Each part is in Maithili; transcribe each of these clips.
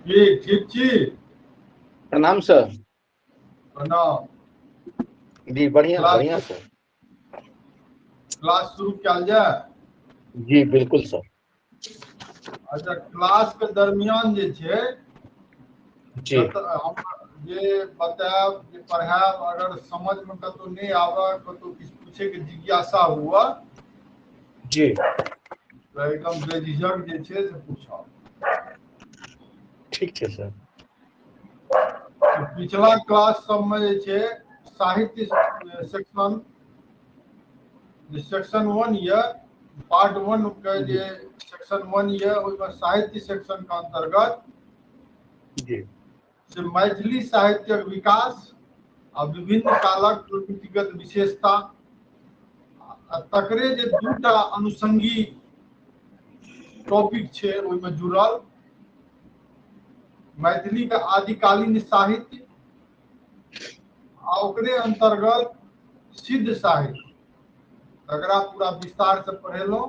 की ठीक छी? प्रणाम सर। प्रणाम। जी बढ़िया क्लास बढ़िया सर। क्लास शुरू कयल जाय? जी बिल्कुल सर। अच्छा, क्लास के दरमियान जे छै जी हम जे बतायब जे पढ़ायब, अगर समझ में कतौ नहि आबे, कतौ किछु पूछे के जिज्ञासा हुआ जी तऽ एकदम बेझिझक जे छै से पूछब। ठीक छै सर। पिछला क्लास सबमे जे छै साहित्य सेक्शन जे सेक्शन 1 ये, पार्ट 1 के जे सेक्शन 1 ये, ओहिमे साहित्य सेक्शन के अंतर्गत जी से मैथिली साहित्यक विकास आ विभिन्न कालक प्रवृत्तिगत विशेषता आ तकरे जे दूटा अनुषंगी टॉपिक छै ओहिमे जुड़ल मैथिली के आदिकालीन साहित्य आ ओकरे अंतर्गत सिद्ध साहित्य, तकरा पूरा विस्तार से पढ़ेलहुँ।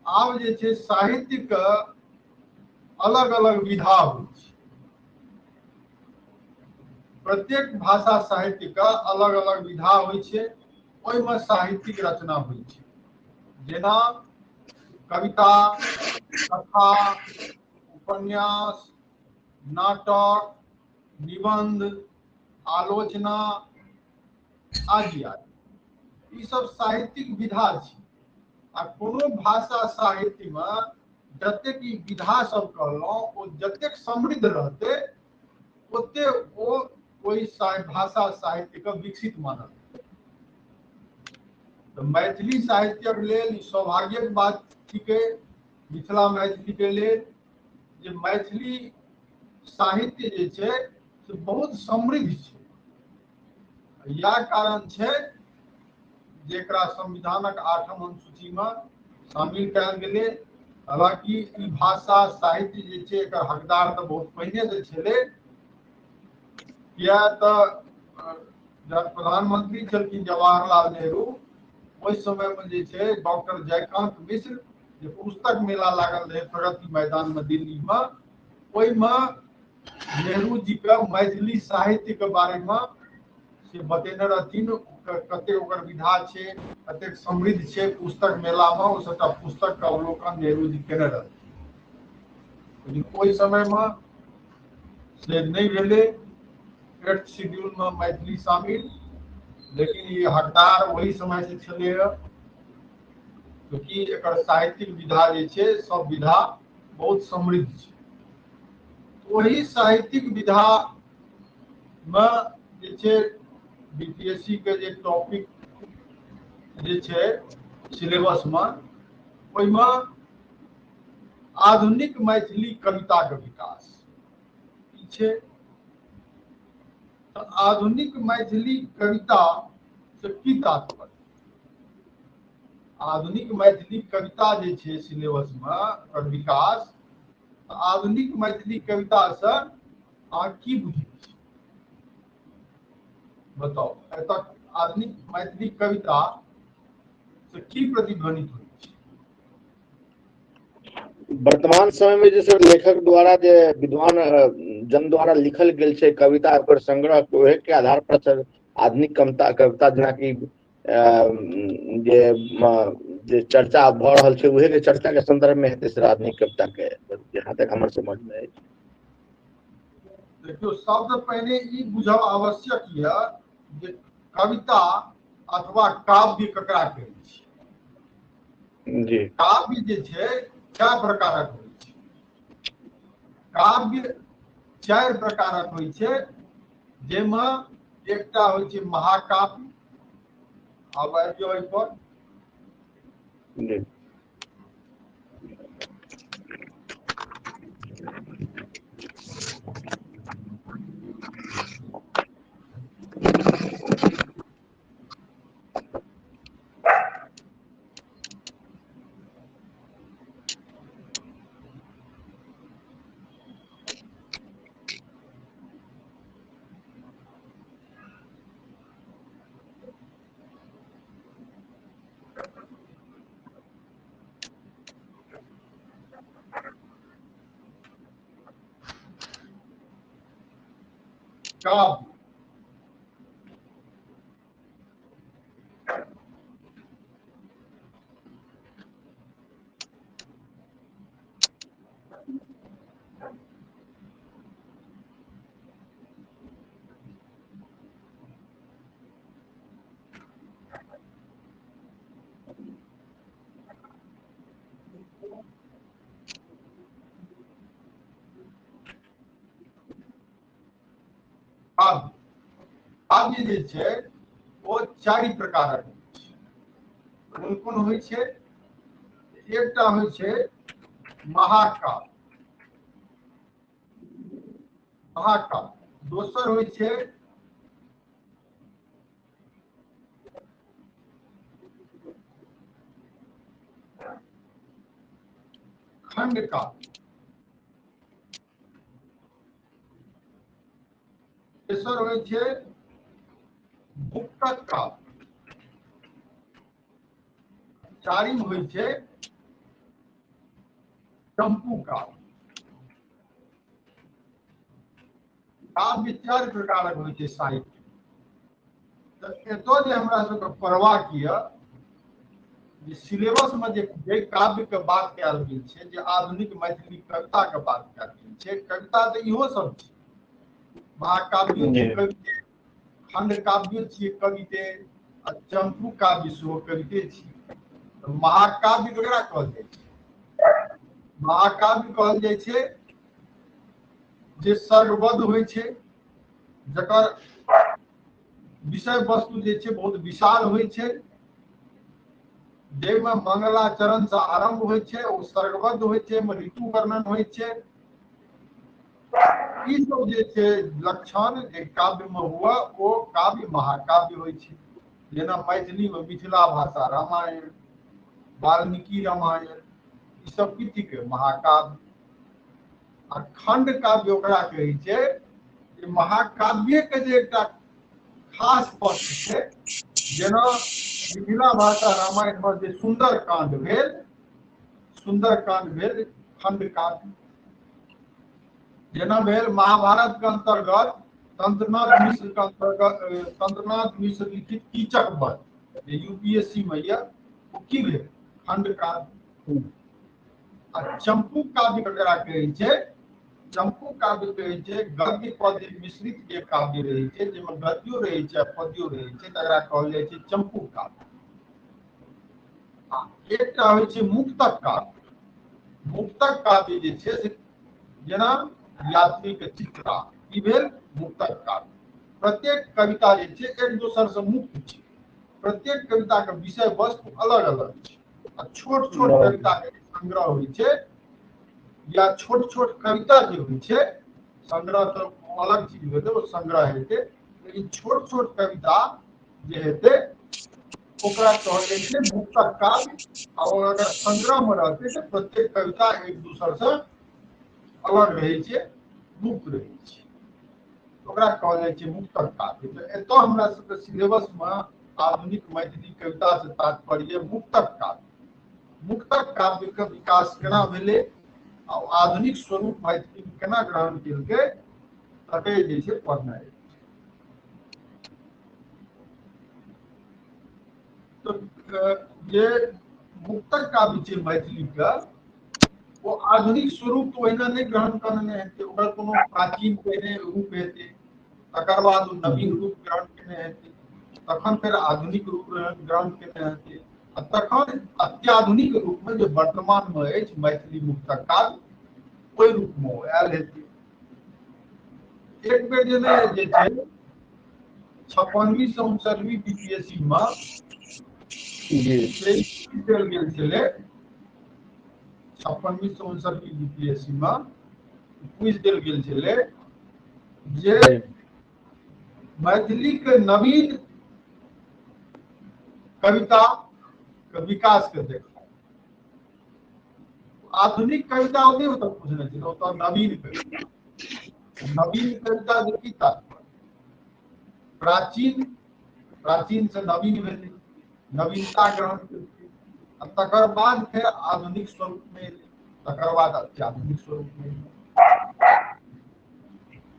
आब जे छै साहित्य के अलग अलग विधा होइ छै, प्रत्येक भाषा साहित्य के अलग अलग विधा होइ छै, ओहिमे साहित्यिक रचना होइ छै, जेना कविता, कथा, उपन्यास, नाटक, निबंध, आलोचना आदि आदि। ई सब साहित्यिक विधा छै। आ कोनो भाषा साहित्य में जतेक ई विधा सब कहलहुँ ओ जतेक समृद्ध रहतै ओते ओ ओहि भाषा साहित्य के विकसित मानल। तऽ मैथिली साहित्यक लेल ई सौभाग्यक बात थिकै मिथिला मैथिली के लेल जे मैथिली साहित्य जे छै से बहुत समृद्ध छै। इएह कारण छै जे एकरा संविधानक 8म अनुसूची में शामिल कयल गेलै। हालांकि ई भाषा साहित्य जे छै एकर हकदार तऽ बहुत पहिने से छलै, किया तऽ जब प्रधानमंत्री छलखिन जवाहरलाल नेहरू ओहि समय में जे छै डॉक्टर जयकांत मिश्र जे पुस्तक मेला लागल रहे प्रगति मैदान में दिल्ली में, ओहिमे नेहरू जी के मैथिली साहित्य के बारे में से बतेने रहथिन, कते ओकर विधा छै, कतेक समृद्ध छै पुस्तक मेला में, ओ सबटा पुस्तक के अवलोकन नेहरू जी केने रहथिन। लेकिन ओहि समय में से नहि भेलै 8th schedule में मैथिली शामिल, लेकिन ई हकदार ओहि समय से छलैए, क्योंकि एकर साहित्यिक विधा जे छै सब विधा बहुत समृद्ध छै। ओहि साहित्यिक विधा में जे छै बीपीएससी के जे टॉपिक जे छै सिलेबस में, ओहिमे आधुनिक मैथिली कविता के विकास ई छै। तऽ आधुनिक मैथिली कविता से की तात्पर्य? आधुनिक मैथिली कविता जे छै सिलेबस में ओकर विकास, तऽ आधुनिक मैथिली कविता से अहाँ की बुझै छी बताउ? एतऽ आधुनिक मैथिली कविता से की प्रतिध्वनित होइ छै? वर्तमान समय में जे सर लेखक द्वारा जे विद्वान जन द्वारा लिखल गेल छै कविता, ओकर संग्रह ओहे के आधार पर सर आधुनिक कविता कविता जेनाकि जे जे चर्चा भऽ रहल छै उहे के चर्चा के संदर्भ में हेतै सर आधुनिक कविता के, जहाँ तक हमर समझ में अछि। देखियौ, सबसँ पहिने ई बुझब आवश्यक यऽ जे कविता अथवा काव्य ककरा कहै छै। जी काव्य जे छै चारि प्रकारक होइ छै। काव्य चारि प्रकारक होइ छै, जाहिमे एकटा होइ छै महाकाव्य। आब आबि जाउ एहि पर। जी काव्य। काव्य जे छै ओ चारि प्रकारक होइ छै। कोन कोन होइ छै? एकटा होइ छै महाकाव्य, महाकाव्य। दोसर होइ छै खंड काव्य। तेसर होइ छै मुक्तक काव्य। चारिम होइ छै चंपू काव्य। काव्य चारि प्रकारक होइ छै साहित्य। तऽ एतऽ जे हमरा सबके पढ़बाक यऽ जे सिलेबस में जे काव्य के बात कयल गेल छै, जे आधुनिक मैथिली कविता के बात कयल गेल छै, कविता तऽ इहो सब छै, महाकाव्यो छियै कविते, खंड काव्यो छियै कविते, आ चंपू काव्य सेहो कविते छियै। महाकाव्य ककरा कहल जाइ छै? महाकाव्य कहल जाइ छै जे सर्गबद्ध होइ छै, जकर विषय वस्तु जे छै बहुत विशाल होइ छै, जाहिमे मंगलाचरण से आरंभ होइ छै, ओ सर्गबद्ध होइ छै, ऋतु वर्णन होइ छै। ई सब जे छै लक्षण जे काव्य में हुआ ओ काव्य महाकाव्य होइ छै। जेना मैथिली में मिथिला भाषा रामायण, वाल्मीकि रामायण, ई सब की थिकै? महाकाव्य। आ खंड काव्य ओकरा कहै छै जे महाकाव्य के जे एकटा खास पक्ष छै, जेना मिथिला भाषा रामायण में जे सुंदर कांड भेल, सुंदर कांड भेल खंड काव्य। जेना भेल महाभारत के अंतर्गत तंत्रनाथ मिश्र के अंतर्गत तंत्रनाथ मिश्र लिखित कीचक वध जे यूपीएससी में यऽ, ओ की भेल? खंड काव्य। आ चंपू काव्य ककरा कहै छै? चंपू काव्य कहै छै गद्य पद्य मिश्रित जे काव्य रहै छै, जाहिमे गद्यो रहै छै आ पद्यो रहै छै, तकरा कहल जाइ छै चंपू काव्य। आ एकटा होइ छै मुक्तक काव्य। मुक्तक काव्य जे छै से जेना यात्री के चित्रा, ई भेल मुक्तक काव्य। प्रत्येक कविता जे छै एक दोसर से मुक्त छै, प्रत्येक कविता के विषय वस्तु अलग अलग छै, आ छोट छोट कविता के संग्रह होइ छै या छोट छोट कविता जे होइ छै, संग्रह तऽ अलग चीज भेलै, ओ संग्रह हेतै, लेकिन छोट छोट कविता जे हेतै ओकरा कहल जाइ छै मुक्तक काव्य। आ ओ अगर संग्रह में रहतै तऽ प्रत्येक कविता एक दोसर से अलग रहै छै, मुक्त रहै छै, ओकरा कहल जाइ छै मुक्तक काव्य। तऽ एतऽ हमरा सबके सिलेबस में आधुनिक मैथिली कविता से तात्पर्य मुक्तक काव्य। मुक्तक काव्य के विकास केना भेलै आ आधुनिक स्वरूप मैथिली केना ग्रहण केलकै, तकर जे छै पढ़नाइ। तो जे मुक्तक काव्य छै मैथिली के, ओ आधुनिक स्वरूप तो ओहिना नहि ग्रहण करने हेतै, ओकर कोनो प्राचीन पहिने रूप हेतै, तकर बाद ओ नवीन रूप ग्रहण केने हेतै, तखन फेर आधुनिक रूप ग्रहण केने हेतै, आ तखन अत्याधुनिक रूप में जे वर्तमान में अछि मैथिली मुक्तक काव्य, ओहि रूप में ओ आयल हेतै। एक बेर जे जे छै 56वीं से 59वीं बीपीएससी में देल गेल छलै, 56वीं से 59वीं बीपीएससी में पूछि देल गेल छलै जे मैथिली के नवीन कविता के विकास के देखा। आधुनिक कविता नहि ओतऽ पूछने छलै, ओतऽ नवीन कविता। नवीन कविता जे की तात्पर्य? प्राचीन, प्राचीन से नवीन भेलै, नवीनता ग्रहण केलकै, आ तकर बाद फेर आधुनिक स्वरूप में एलै, तकर बाद अत्याधुनिक स्वरूप में एलै।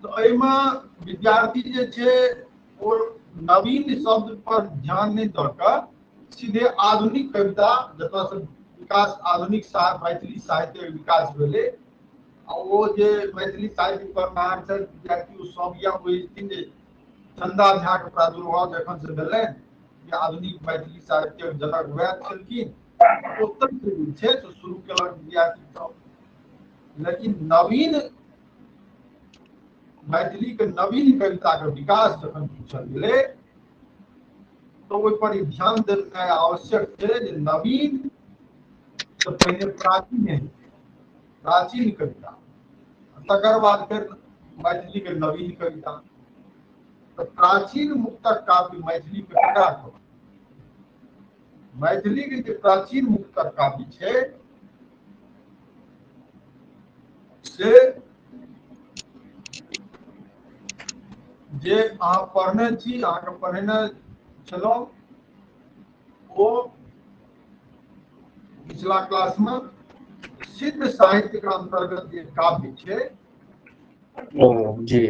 तऽ एहिमे विद्यार्थी जे छै ओ नवीन शब्द पर ध्यान नहि दऽ कऽ सीधे आधुनिक कविता, जतऽ से विकास आधुनिक मैथिली साहित्यक विकास भेलै, आ ओ जे मैथिली साहित्य पढ़निहार छथि विद्यार्थी, ओ सब इएह बुझै छथिन जे चन्दा झाके प्रादुर्भाव जखन से भेलनि जे आधुनिक मैथिली साहित्यक जनक वएह छलखिन, ओतय से जे छै से शुरू केलक विद्यार्थी सब। लेकिन नवीन मैथिली के नवीन कविता के विकास जखन पूछल गेलै तऽ ओहि पर ध्यान देनाइ आवश्यक छै जे नवीन तऽ पहिने प्राचीन है, प्राचीन कविता, तकर बाद फेर मैथिली के नवीन कविता। तऽ प्राचीन मुक्तक काव्य मैथिली के ककरा कहब? मैथिली के जे प्राचीन मुक्तक काव्य छै से जे अहाँ पढ़ने छी, अहाँके पढ़ेने छलहुँ ओ पिछला क्लास में, सिद्ध साहित्य के अंतर्गत जे काव्य छै जी,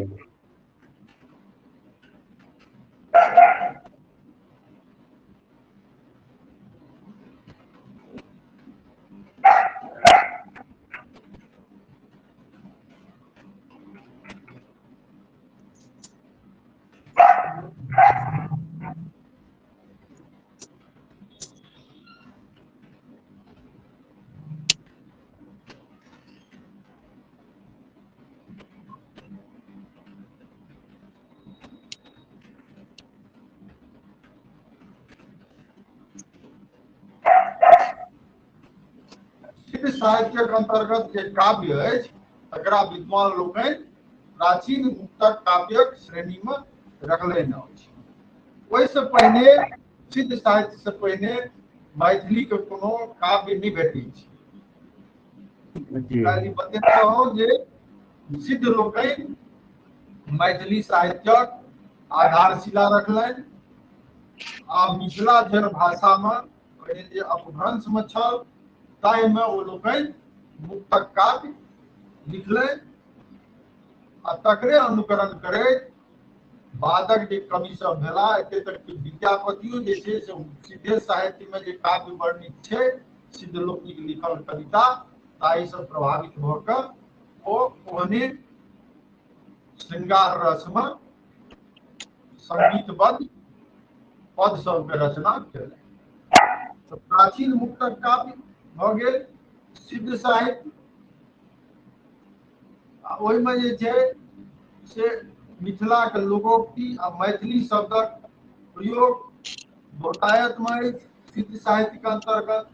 सिद्ध साहित्यक अंतर्गत जे काव्य अछि तकरा विद्वान लोकनि प्राचीन मुक्तक काव्यक श्रेणी में रखलनि अछि। ओहिसँ पहिने सिद्ध साहित्य से पहिने मैथिली के कोनो काव्य नहि भेटै छै। काल्हि बतेने रहौं जे सिद्ध लोकनि मैथिली साहित्यक आधारशिला रखलनि आ मिथिला जन भाषा में पहिने जे अपभ्रंश में छल ताहिमे ओ लोकनि मुक्तक काव्य लिखलनि आ तकरे अनुकरण करैत बादक जे कवि सब भेला, एते तक कि विद्यापतियो जे छै से सिद्धे साहित्य में जे काव्य वर्णित छै सिद्ध लोकनिक लिखल कविता, ताहि से प्रभावित भऽ कऽ ओ ओहने श्रृंगार रस में संगीतबद्ध पद सबके रचना केलनि। तऽ प्राचीन मुक्तक काव्य भऽ गेल सिद्ध साहित्य, आ ओहिमे जे छै से मिथिलाके लोकोक्ति आ मैथिली शब्दक प्रयोग बहुतायतमे अछि सिद्ध साहित्यके अंतर्गत।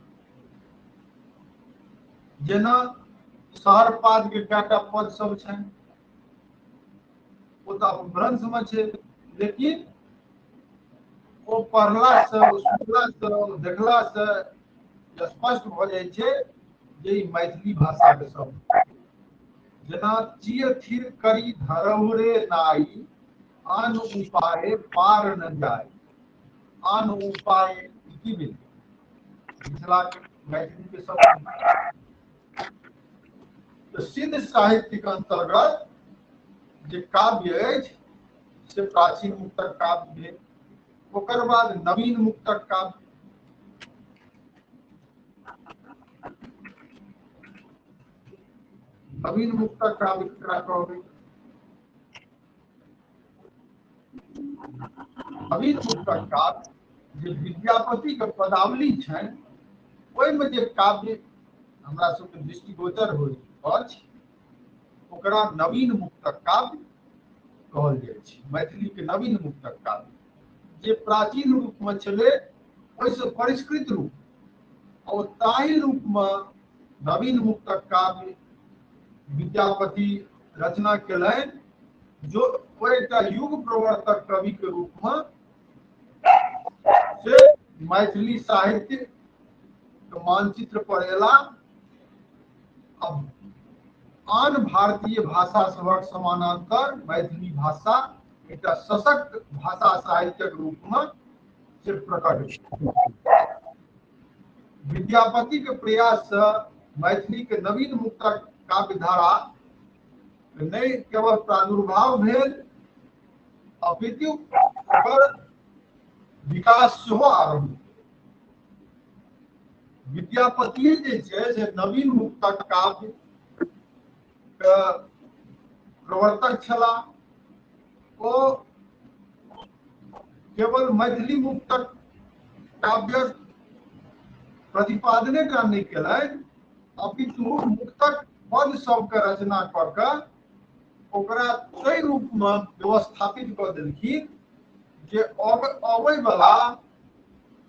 जेना शहरपाद के कएटा पद सब छनि ओ तऽ अपभ्रंशमे छै, लेकिन ओ पढ़लासँ, ओ सुनलासँ, देखलासँ स्पष्ट भऽ जाइ छै जे ई मैथिली भाषाके शब्द। जेना चिर थिर करी धरहु रे नाई, आन उपाय पार न जाय। आन उपाय की भेल? मिथिला के मैथिली के शब्द। तऽ सिद्ध साहित्य के अंतर्गत जे काव्य अछि से प्राचीन मुक्तक काव्य भेल। ओकर बाद नवीन मुक्तक काव्य, नवीन मुक्तक काव्य केकरा कहबै? नवीन मुक्तक काव्य जे विद्यापति के पदावली छनि ओहिमे जे काव्य हमरा सबके दृष्टिगोचर होइत अछि ओकरा नवीन मुक्तक काव्य कहल जाइ छै। मैथिली के नवीन मुक्तक काव्य जे प्राचीन रूप में छलै ओहिसँ परिष्कृत रूप, और ताहि रूप में नवीन मुक्तक काव्य विद्यापति रचना केलनि, जो ओ एकटा युग प्रवर्तक कवि के रूप में से मैथिली साहित्य के मानचित्र पर एला। अब आन भारतीय भाषा सभक समानांतर मैथिली भाषा एकटा सशक्त भाषा साहित्यक रूप में से प्रकट भेल। विद्यापति के प्रयास से मैथिली के नवीन मुक्तक काव्यधारा नहि केवल प्रादुर्भाव भेल अपितु ओकर विकास सेहो आरम्भ भेल। विद्यापतिये जे छै से नवीन मुक्तक काव्य के प्रवर्तक छलाह। ओ केवल मैथिली मुक्तक काव्यक प्रतिपादने टा नहि केलनि, अपितु मुक्तक पद सबके रचना कऽ के ओकरा ताहि रूपमे व्यवस्थापित कऽ देलखिन जे अबै वाला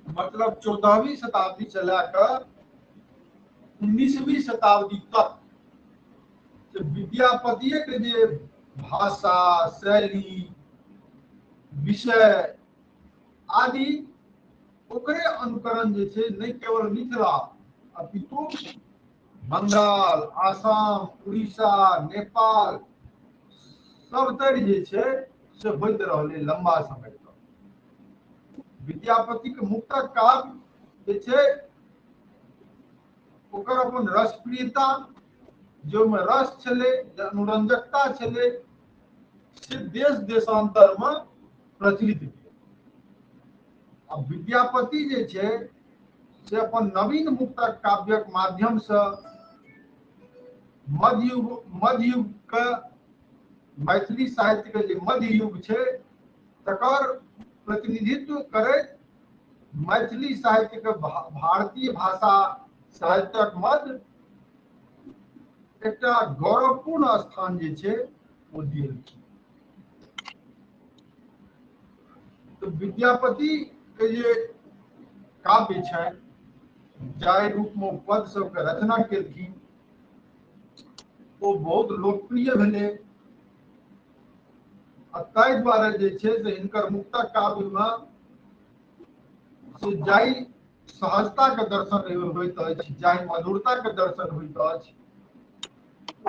मतलब 14वीं शताब्दी से लए कऽ 19वीं शताब्दी तक विद्यापतिये के जे भाषा, शैली, विषय आदि ओकरे अनुकरण जे छै नहि केवल मिथिला अपितु बंगाल, आसाम, उड़ीसा, नेपाल सबतरि जे छै से होइत रहलै लंबा समय तक। विद्यापति के मुक्तक काव्य जे छै ओकर अपन रसप्रियता, जे ओहिमे रस छलै, जे अनुरंजकता छलै, से देश देशांतर में प्रचलित भेल। आ विद्यापति जे छै से अपन नवीन मुक्तक काव्यक माध्यम से मध्ययुग के मैथिली साहित्य के जे मध्ययुग छै तकर प्रतिनिधित्व करैत मैथिली साहित्य के भारतीय भाषा साहित्यक मध्य एकटा गौरवपूर्ण स्थान जे छै ओ देलखिन। तऽ विद्यापति के जे काव्य छै जाहि रूप में पद सबके रचना केलखिन ओ बहुत लोकप्रिय भेलै आ ताहि दुआरे जे छै से हिनकर मुक्तक काव्य में से जाहि सहजता के दर्शन होइत अछि, जाहि मधुरता के दर्शन होइत अछि,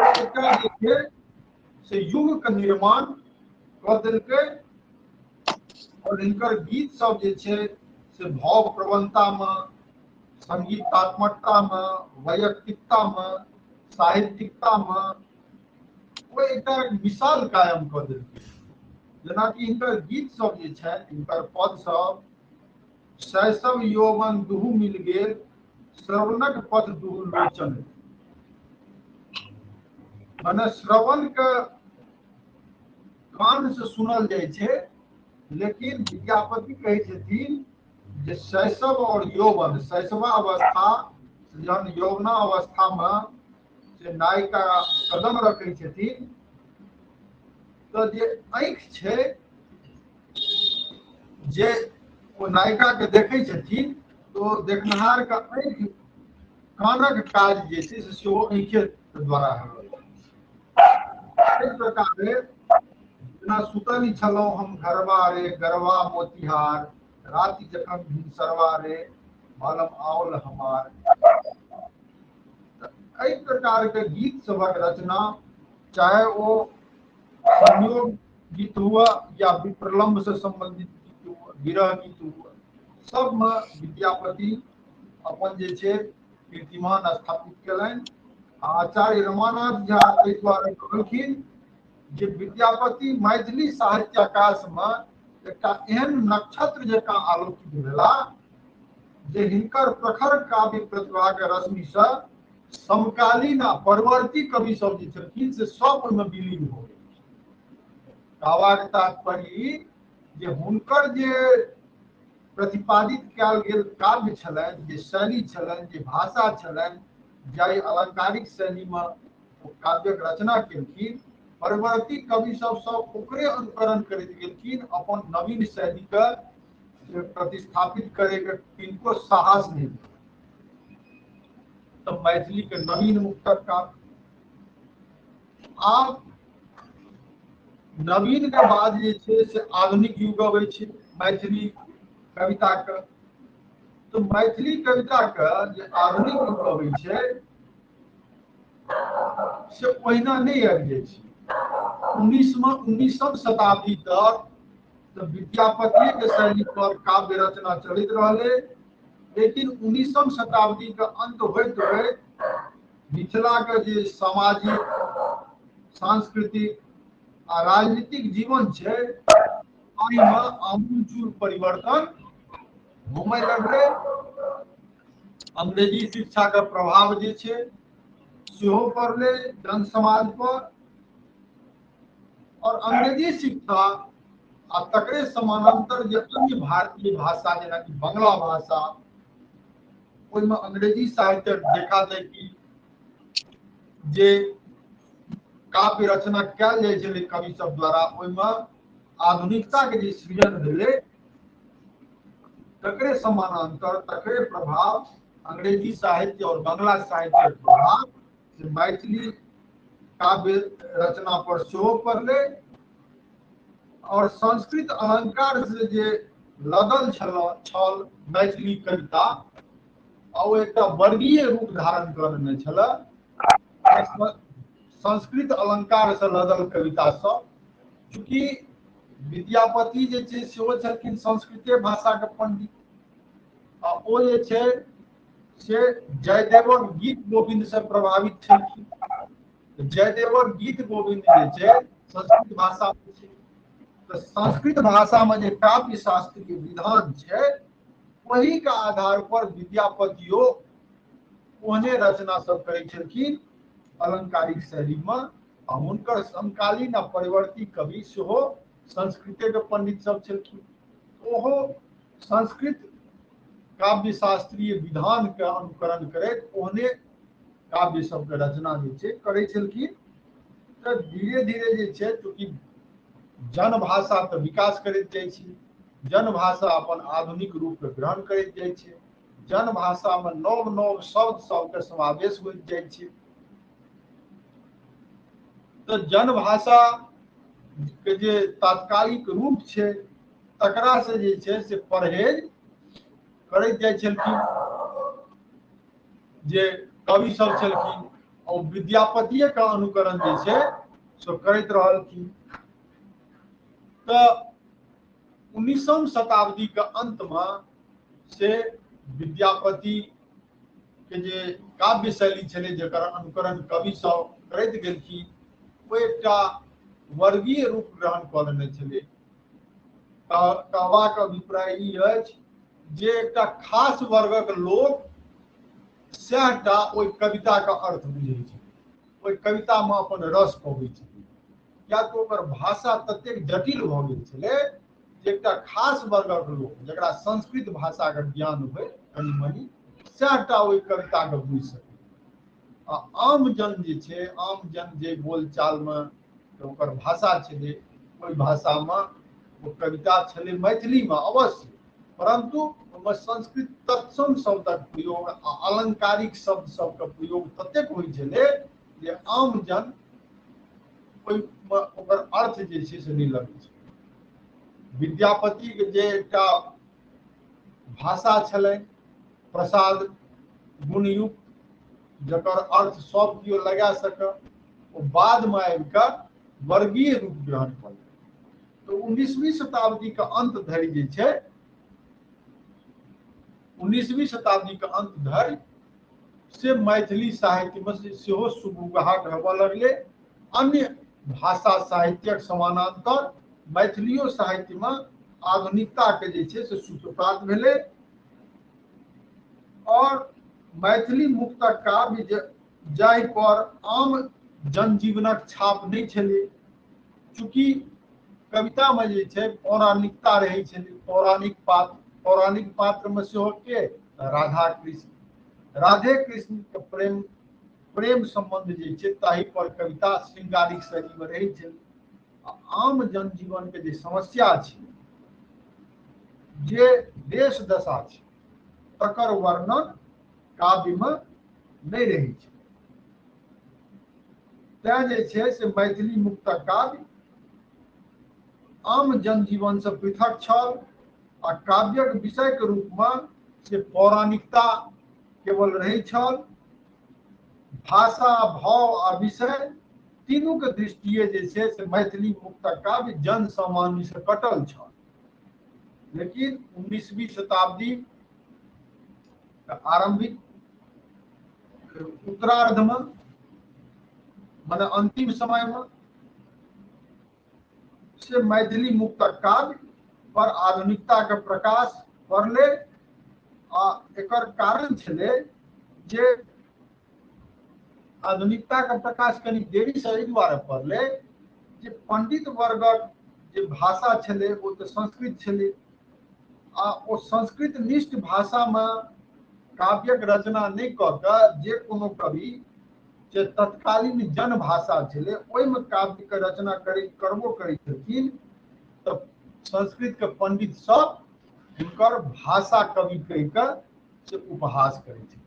एकटा जे छै से युग के निर्माण कऽ देलकै। और हिनकर गीत सब जे छै से भाव प्रवणता में, संगीतात्मकता में, वैयक्तिकता में, साहित्यिकता में ओ एकटा मिसाल कायम कऽ देलकै। जेनाकि हिनकर गीत सब जे छै, हिनकर पद सब, शैशव यौवन दुहू मिल गेल, श्रवणक पद दुहू लोचन, माने श्रवण के कान से सुनल जाइ छै, लेकिन विद्यापति कहै छथिन जे शैशव और यौवन, शैशवावस्था जहन यौवनावस्था में से नायिका कदम रखै छथिन तऽ जे आँखि छै जे ओ नायिका के देखै छथिन तो देखनिहार के आँखि कानक काज जे छै से सेहो आँखि द्वारा होय। एहि प्रकारे जेना सुतल छलहुँ हम घरवा रे गरवा मोतिहार, राति जखन भिनसरवा रे बालम आओल हमार, एहि प्रकार के गीत सभक रचना चाहे ओ संयोग गीत हुआ या विप्रलंब से संबंधित गीत हुआ, विरह गीत हुआ, सब में विद्यापति अपन जे छै कीर्तिमान स्थापित केलनि। आचार्य रमानाथ झा एहि दुआरे कहलखिन जे विद्यापति मैथिली साहित्याकाश में एकटा एहन नक्षत्र जकाँ आलोकित भेला जे हिनकर प्रखर काव्य प्रतिभा के रश्मि से समकालीन आ परवर्ती कवि सब जे छलखिन से सब ओहिमे विलीन हो गेल। कहबाक तात्पर्य जे हुनकर जे प्रतिपादित कयल गेल काव्य छलनि, जे शैली छलनि, जे भाषा छलनि, जाहि अलंकारिक शैली में ओ काव्यक रचना केलखिन, परवर्ती कवि सब सब ओकरे अनुकरण करैत गेलखिन, अपन नवीन शैली के प्रतिस्थापित करे के किनको साहस नहीं। तो मैथिली के नवीन मुक्तक काव्य आब नवीन के बाद जे छै से आधुनिक युग अबै छै मैथिली कविता के। तो मैथिली कविता के जे आधुनिक युग अबै छै से ओहिना नहि आबि जाइ छै। 19वीं शताब्दी तक तऽ विद्यापति के शैली पर काव्य रचना चलैत रहलै, लेकिन 19वीं शताब्दी के अंत होइत होइत मिथिला के जे सामाजिक, सांस्कृतिक आ राजनीतिक जीवन छै ताहिमे आमूलचूल परिवर्तन होमय लगलै। अंग्रेजी शिक्षाके प्रभाव जे छै सेहो पड़लै जन समाज पर, और अंग्रेजी शिक्षा आ तकरे समानांतर जे अन्य भारतीय भाषा जेनाकि बंगला भाषा, ओहिमे अंग्रेजी साहित्य देखा देखी जे काव्य रचना कयल जाइ छलै कवि सब द्वारा, ओहिमे आधुनिकता के जे सृजन भेलै तकरे समानांतर तकरे प्रभाव अंग्रेजी साहित्य और बंगला साहित्य के प्रभाव मैथिली काव्य रचना पर सेहो पड़लै। और संस्कृत अलंकार से जे लदल छल मैथिली कविता, आ ओ एकटा वर्गीय रूप धारण कऽ लेने छल। संस्कृत अलंकार से लदल कविता सब, चूँकि विद्यापति जे छै सेहो छलखिन संस्कृते भाषा के पंडित, आ ओ जे छै से जयदेवक गीत गोविंद से प्रभावित छलखिन। जयदेवक गीत गोविंद जे छै संस्कृत भाषा में छै, तऽ संस्कृत भाषा में जे काव्य शास्त्र के विधान छै ओही के आधार पर विद्यापतियो ओहने रचना सब करै छलखिन अलंकारिक शैली में, आ हुनकर समकालीन आ परिवर्ती कवि सेहो संस्कृते के पंडित सब छलखिन, ओहो संस्कृत काव्य शास्त्रीय विधान के अनुकरण करैत ओहने काव्य सबके रचना जे छै करै छलखिन। तऽ धीरे धीरे जे छै चूँकि जनभाषा तऽ विकास करैत जाइ छै, जनभाषा अपन आधुनिक रूपके ग्रहण करैत जाइ छै, जनभाषामे नव नव शब्द सबके समावेश होइत जाइ छै, तऽ जनभाषा के जे तात्कालिक रूप छै तकरा से जे छै से परहेज करैत जाइ छलखिन जे कवि सब छलखिन, और विद्यापतिये के अनुकरण जे छै से करैत रहलखिन। तऽ 19वीं शताब्दी के अंत में से विद्यापति के जे काव्य शैली छलै जकर अनुकरण कवि सब करैत गेलखिन, ओ एकटा वर्गीय रूप ग्रहण कऽ लेने छलै। कहबाक अभिप्राय ई अछि जे एकटा खास वर्गक लोक सएहटा ओहि कविताके अर्थ बुझै छै, ओहि कवितामे अपन रस पबै छै, किया तऽ ओकर भाषा ततेक जटिल भऽ गेल छलै जे एकटा खास वर्गक लोक जकरा संस्कृत भाषाके ज्ञान होइ कनि मनि सएहटा ओहि कविताके बुझि सकै। आ आम जन जे छै, आम जन जे बोलचालमे ओकर भाषा छलै ओहि भाषामे ओ कविता छलै मैथिलीमे अवश्य, परंतु ओहिमे संस्कृत तत्सम शब्दक प्रयोग आ अलंकारिक शब्द सबके प्रयोग ततेक होइ छलै जे आम जन ओहिमे ओकर अर्थ जे छै से नहि लगै छै। विद्यापतिके जे एकटा भाषा छलै प्रसाद गुणयुक्त, जकर अर्थ सब केओ लगा सकै, ओ बादमे आबि कऽ वर्गीय रूप ग्रहण कऽ लेलकै। तऽ 19वीं शताब्दी के अंत धरि जे छै, 19वीं शताब्दी के अंत धरि से मैथिली साहित्यमे सेहो सुगबुगाहट होबऽ लगलै। अन्य भाषा साहित्यक समानांतर मैथिलियो साहित्यमे आधुनिकता के जे छै से सूत्रपात भेलै, और मैथिली मुक्तक काव्य जाहि पर आम जनजीवनक छाप नहि छलै, चूँकि कवितामे जे छै पौराणिकता रहै छलै, पौराणिक पात्र, पौराणिक पात्रमे सेहो के राधा कृष्ण, राधे कृष्ण के प्रेम प्रेम संबंध जे छै ताहि पर कविता श्रृंगारिक शैलीमे रहै छै। आम जनजीवन के जे समस्या छै, जे देश दशा छै, तकर वर्णन काव्यमे नहि रहै छै। तैं जे छै से मैथिली मुक्तक काव्य आम जनजीवन से पृथक छल आ काव्यक विषय के रूपमे से पौराणिकता केवल रहै छल। भाषा, भाव आ विषय तीनू के दृष्टिए जे छै से मैथिली मुक्तक काव्य जन सामान्य से कटल छल। लेकिन 19वीं शताब्दी आरंभिक उत्तरार्धमे, माने अंतिम समयमे से मैथिली मुक्तक काव्य पर आधुनिकता के प्रकाश पड़लै। आ एकर कारण छलै जे आधुनिकता के प्रकाश कनि देरी से एहि दुआरे पड़लै जे पंडित वर्गक जे भाषा छलै ओ तऽ संस्कृत छलै, आ ओ संस्कृत निष्ठ भाषामे काव्यक रचना नहि कऽ कऽ जे कोनो कवि जे तत्कालीन जनभाषा छलै ओहिमे काव्यके रचना करबो करै छलखिन तऽ संस्कृतके पंडित सब हुनकर भाषा कवि कहि कऽ से उपहास करै छलखिन।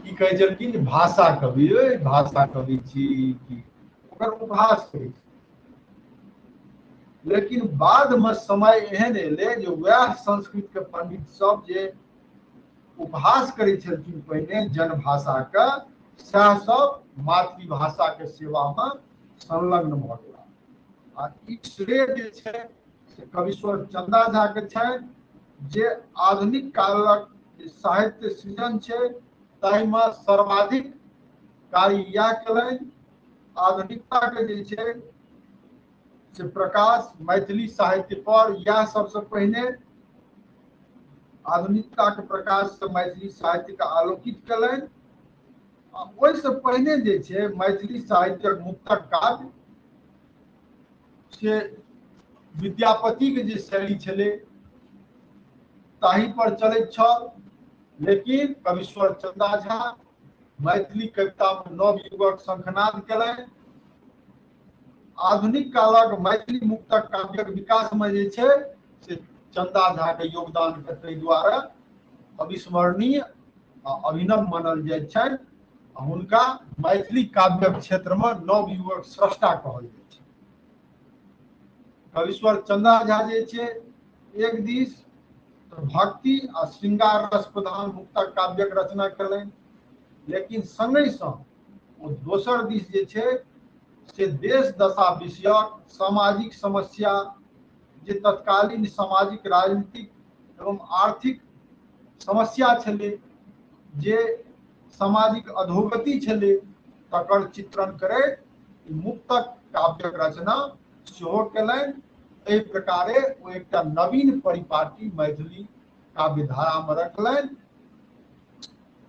की कहै छलखिन? भाषा कवि, भाषा कवि छी की, ओकर उपहास करै छलखिन। लेकिन बादमे समय एहन एलै जे वएह संस्कृतके पंडित सब जे उपहास करै छलखिन पहिने जनभाषाके, सएह सब मातृभाषाके सेवामे संलग्न भऽ गेला। आ ई श्रेय जे छै से कवीश्वर चंदा झा के छनि जे आधुनिक कालक जे साहित्य सृजन छै ताहिमे सर्वाधिक कार्य इएह केलनि। आधुनिकताके जे छै से प्रकाश मैथिली साहित्य पर इएह सबसँ पहिने आधुनिकताके प्रकाश से मैथिली साहित्यके आलोकित केलनि। आ ओहिसँ पहिने जे छै मैथिली साहित्यक मुक्तक काव्य से विद्यापति के जे शैली छलै ताहि पर चलैत छल, लेकिन कवीश्वर चंदा झा मैथिली कविता में नव युगक शंखनाद केलनि। आधुनिक कालक मैथिली मुक्तक काव्यक विकास में जे छै से चंदा झा के योगदान के ताहि दुआरे अविस्मरणीय आ अभिनव मानल जाइत छनि। हुनका मैथिली काव्यक क्षेत्र में नव युगक स्रष्टा कहल जाइ छै। कवीश्वर चंदा झा जे छै एक दिस भक्ति आ श्रृंगार रस प्रधान मुक्तक काव्यक रचना केलनि, लेकिन संगहि संग ओ दोसर दिस जे छै से देश दशा विषयक सामाजिक समस्या जे तत्कालीन सामाजिक राजनीतिक एवं आर्थिक समस्या छलै, जे सामाजिक अधोगति छलै, तकर चित्रण करैत मुक्तक काव्यक रचना सेहो केलनि। एहि प्रकारे ओ एकटा नवीन परिपाटी मैथिली काव्यधारामे रखलनि।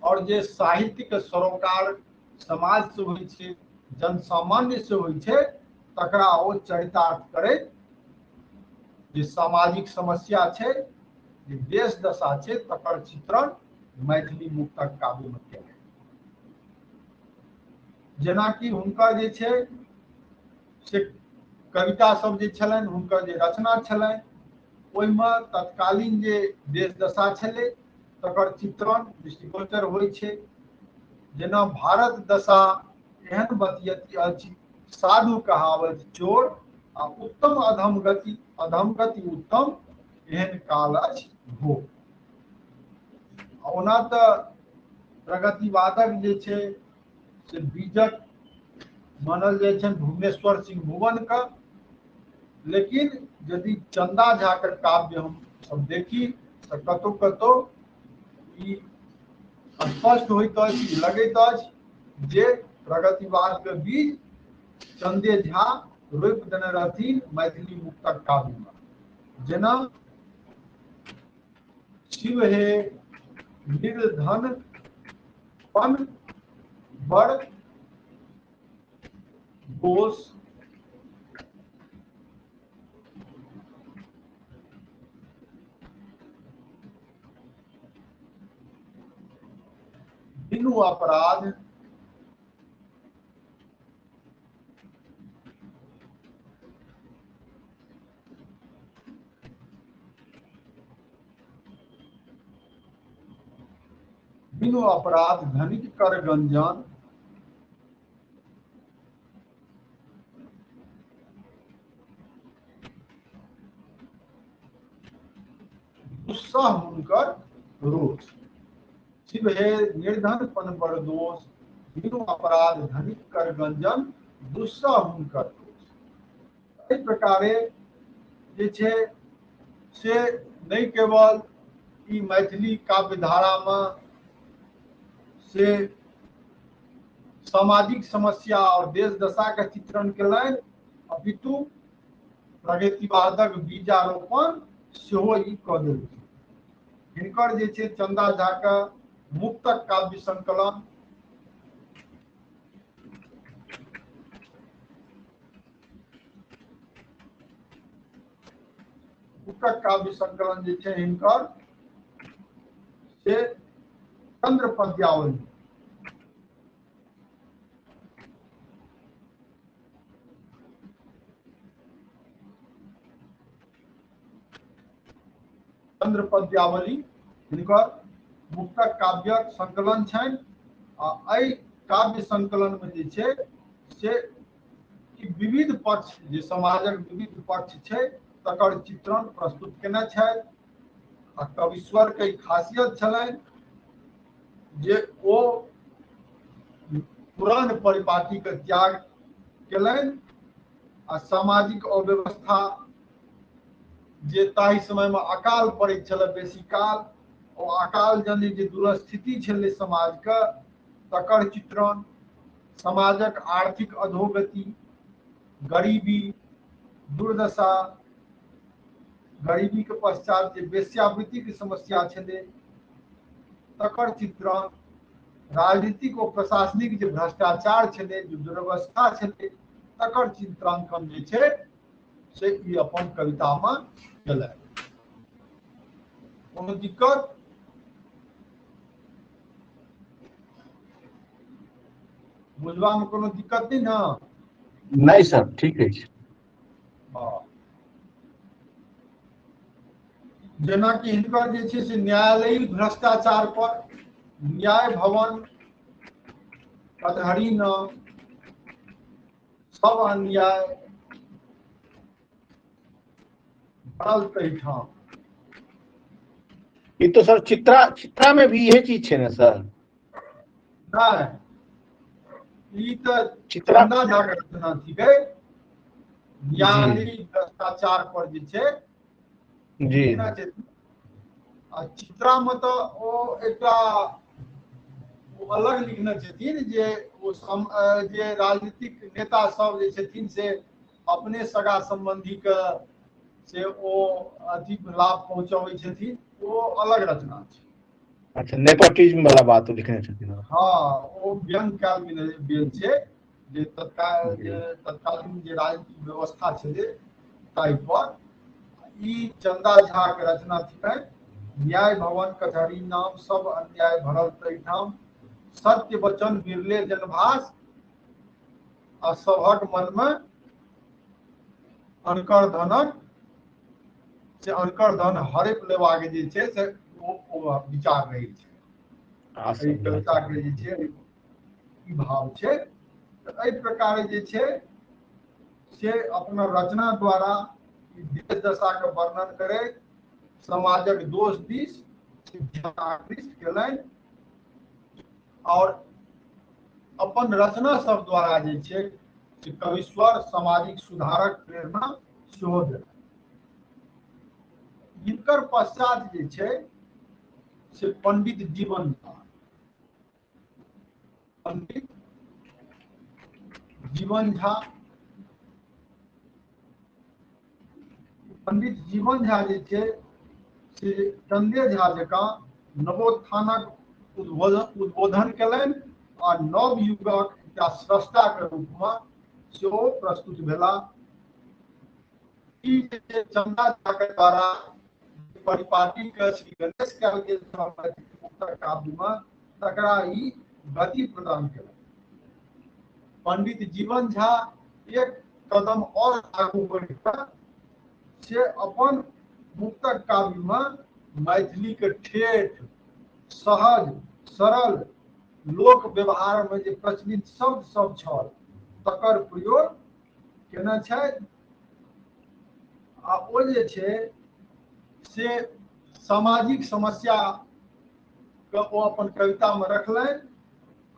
और जे साहित्य के सरोकार समाज से होइ छै, जनसामान्य से होइ छै, तकरा ओ चरितार्थ करैत जे सामाजिक समस्या छै, जे देश दशा छै, तकर चित्रण मैथिली मुक्तक काव्यमे केलनि। जेनाकि हुनकर जे छै से कविता सब जे छलनि, हुनकर जे रचना छलनि, ओहिमे तत्कालीन जे देश दशा छलै तकर चित्रण दृष्टिगोचर होइ छै। जेना भारत दशा एहन बतियति अछि, साधु कहावत चोर, आ उत्तम अधम गति, अधम गति उत्तम, एहन काल अछि घोर। ओना तऽ प्रगतिवादक जे छै से बीजक मानल जाइ छनि भुवनेश्वर सिंह भुवन का, लेकिन यदि चंदा झा के काव्य हम सब देखी तऽ कतौ कतौ ई स्पष्ट होइत अछि, लगैत अछि जे प्रगतिवाद के बीज चंदे झा रोपि देने रहथिन मैथिली मुक्तक काव्य में। जेना शिव हे निर्धन पन बड़ दोष, बिनु अपराध बिनु अपराध धनिक कर गंजन, दुस्सह हुनकर रोष। शिव हे निर्धन पन बड़ दोष, बिनु अपराध धनिक कर गंजन, दुस्सह हुनकर रोष। एहि प्रकारे जे छै से नहि केवल ई मैथिली काव्यधारा में से सामाजिक समस्या और देश दशा के चित्रण केलनि, अपितु प्रगतिवादक बीजारोपण सेहो ई कऽ देलखिन। हिनकर जे छै चंदा झा के मुक्तक काव्य संकलन मुक्तक काव्य संकलन जे छै हिनकर से चंद्र पद्यावली। चंद्र पद्यावली हिनकर मुक्तक काव्यक संकलन छनि आ एहि काव्य संकलन में जे छै से विविध पक्ष जे समाजक विविध पक्ष छै तकर चित्रण प्रस्तुत केने छथि। आ कवीश्वर के खासियत छलनि जे ओ पुरान परिपाटी के त्याग केलनि आ सामाजिक अव्यवस्था जे ताहि समय में अकाल पड़ैत छलै बेसी काल, ओ अकाल जन्य जे दुरस्थिति छलै समाजके तकर चित्रण, समाजक आर्थिक अधोगति, गरीबी, दुर्दशा, गरीबी के पश्चात जे वेश्यावृत्ति के समस्या छलै तकर चित्रण, राजनीतिक और प्रशासनिक जे भ्रष्टाचार छलै, जे दुर्व्यवस्था छलै तकर चित्रांकन जे छै से ई अपन कविता में केलनि। कोनो दिक्कत? बुझबा में कोनो दिक्कत नहीं ना? नहीं सर, ठीक है। जेनाकि हिनकर जे छै से न्यायालयी भ्रष्टाचार पर न्याय भवन कचहरी न सब अन्याय भरल तहिठाम। ई तो सर चित्रा चित्रा में भी यही चीज है ना सर? नहीं, ई तो चित्रा झा के रचना थिकै, न्यायालयी भ्रष्टाचार पर जे छै जी। आ चित्रा में तो ओ एकटा अलग लिखने छथिन जे ओ जे राजनीतिक नेता सब जे छथिन से अपने सगा संबंधी के से ओ अथी लाभ पहुंचाबै छथिन, ओ अलग रचना छै। अच्छा, नेपोटिज्म वाला बात लिखने छथिन। हाँ, ओ व्यंग कयल गेल छै जे तत्काल तत्कालीन जे राजनीतिक व्यवस्था छलै ताहि पर। ई चंदा झा के रचना थिकनि, न्याय भवन कचहरी नाम सब अन्याय भरल तहिठाम, सत्य वचन बिरले जनभास आ सभक मन में अनकर धनक से अनकर धन हड़प लेबाक जे छै से ओ विचार रहै छै। एहि कविता के जे छै ई भाव छै। तऽ एहि प्रकार जे छै से अपना रचना द्वारा देश दशा के वर्णन करैत समाजक दोष दिस आकृष्ट केलनि और अपन रचना सब द्वारा जे छै से कवीश्वर सामाजिक सुधारक प्रेरणा सेहो देलनि। हिनकर पश्चात जे छै से पंडित जीवन झा, पंडित जीवन झा, पंडित जीवन झा जे छै से चंदे झा जकाँ नवोत्थानक उद्बोधन केलनि आ नव युगक एकटा स्रष्टा के रूप में सेहो प्रस्तुत भेला। ई जे चंदा झा के द्वारा परिपाटी के श्री गणेश कयल गेल छल काव्य में तकरा ई गति प्रदान केलनि। पंडित जीवन झा एक कदम और आगू बढ़ि कऽ से अपन मुक्तक काव्य में मैथिली के ठेठ सहज सरल लोक व्यवहार में जे प्रचलित शब्द सब छल तकर प्रयोग केने छथि आ ओ जे छै से सामाजिक समस्या के ओ अपन कविता में रखलनि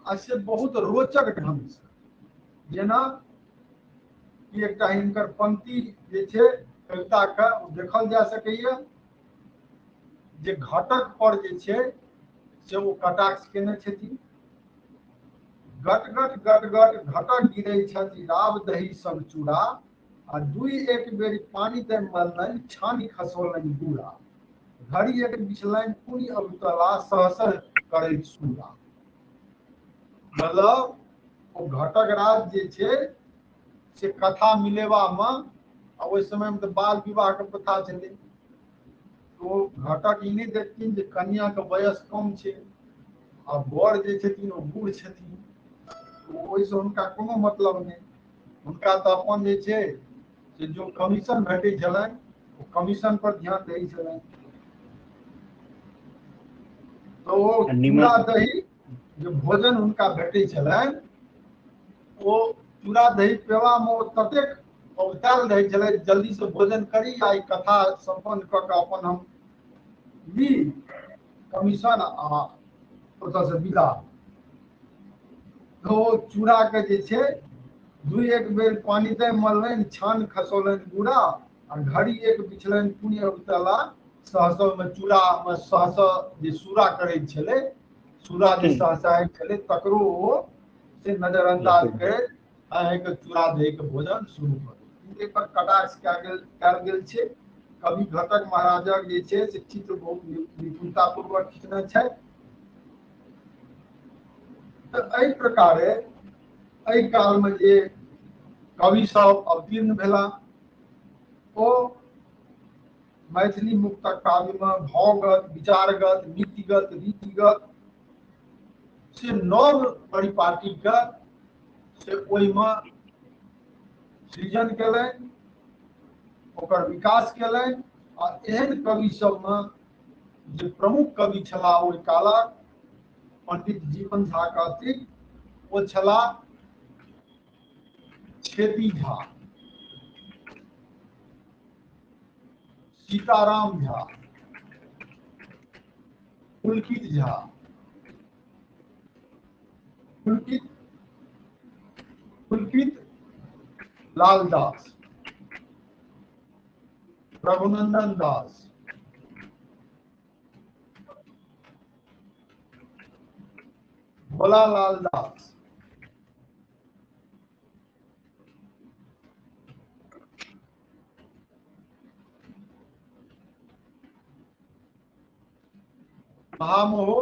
आ से बहुत रोचक ढंग से। जेना कि एकटा हिनकर पंक्ति जे छै कविता के देखल जा सकैया जे घटक पर जे छै से ओ कटाक्ष केने छथिन। गट गट गट गट घटक गिरै छथि राब दही संग चूड़ा आ दुई एक बेर पानि दे मललनि छानि खसौलनि गुड़ा, घड़ी एक बिछलनि पुनि अवतला सहसह करैत सूरा। मतलब ओ घटक राज जे छै से कथा मिलेबामे, आ ओहि समयमे तऽ बाल विवाहके प्रथा छलै, तो घटक ई नहि देखथिन जे कन्याके वयस कम छै आ वर जे छथिन ओ बूढ़ छथिन, ओहिसँ हुनका कोनो मतलब नहि। हुनका तऽ अपन जे छै से जो कमीशन भेटै छलनि ओ कमीशन पर ध्यान दै छलनि। तऽ ओ चूड़ा दही जे भोजन हुनका भेटै छलनि ओ चूड़ा दही पेबामे ओ ततेक औतायल रहै छलै जल्दीसँ भोजन करी आ ई कथा सम्पन्न कऽ कऽ अपन हम ली कमीशन आ ओतऽसँ विदा। तऽ ओ चूड़ाके जे छै दुई एक बेर पानि दे मललनि छान खसौलनि गुड़ा, आ घड़ी एक बिछलनि पुण्य अवतला सहसमे चूड़ामे सहस जे सूरा करैत छलै, सूरा जे सहसाइत छलै तकरो ओ से नजरअंदाज करैत अहाँके चूड़ा दहीके भोजन शुरू करू। एहि पर कटाक्ष कयल गेल छै। कवि घटक महाराजक जे छै से चित्र बहुत निपुणतापूर्वक खींचने छथि। तऽ एहि प्रकारे एहि कालमे जे कवि सब अवतीर्ण भेला ओ मैथिली मुक्तक काव्यमे भावगत, विचारगत, नीतिगत, रीतिगत से नव परिपाटीके से ओहिमे सृजन केलनि, ओकर विकास केलनि। आ एहन कवि सबमे जे प्रमुख कवि छलाह ओहि कालक पंडित जीवन झा के अतिरिक्त ओ छलाह छेदी झा, सीताराम झा, पुलकित झा, पुलकित लालदास, रघुनंदन दास, भोला लाल दास, महामोह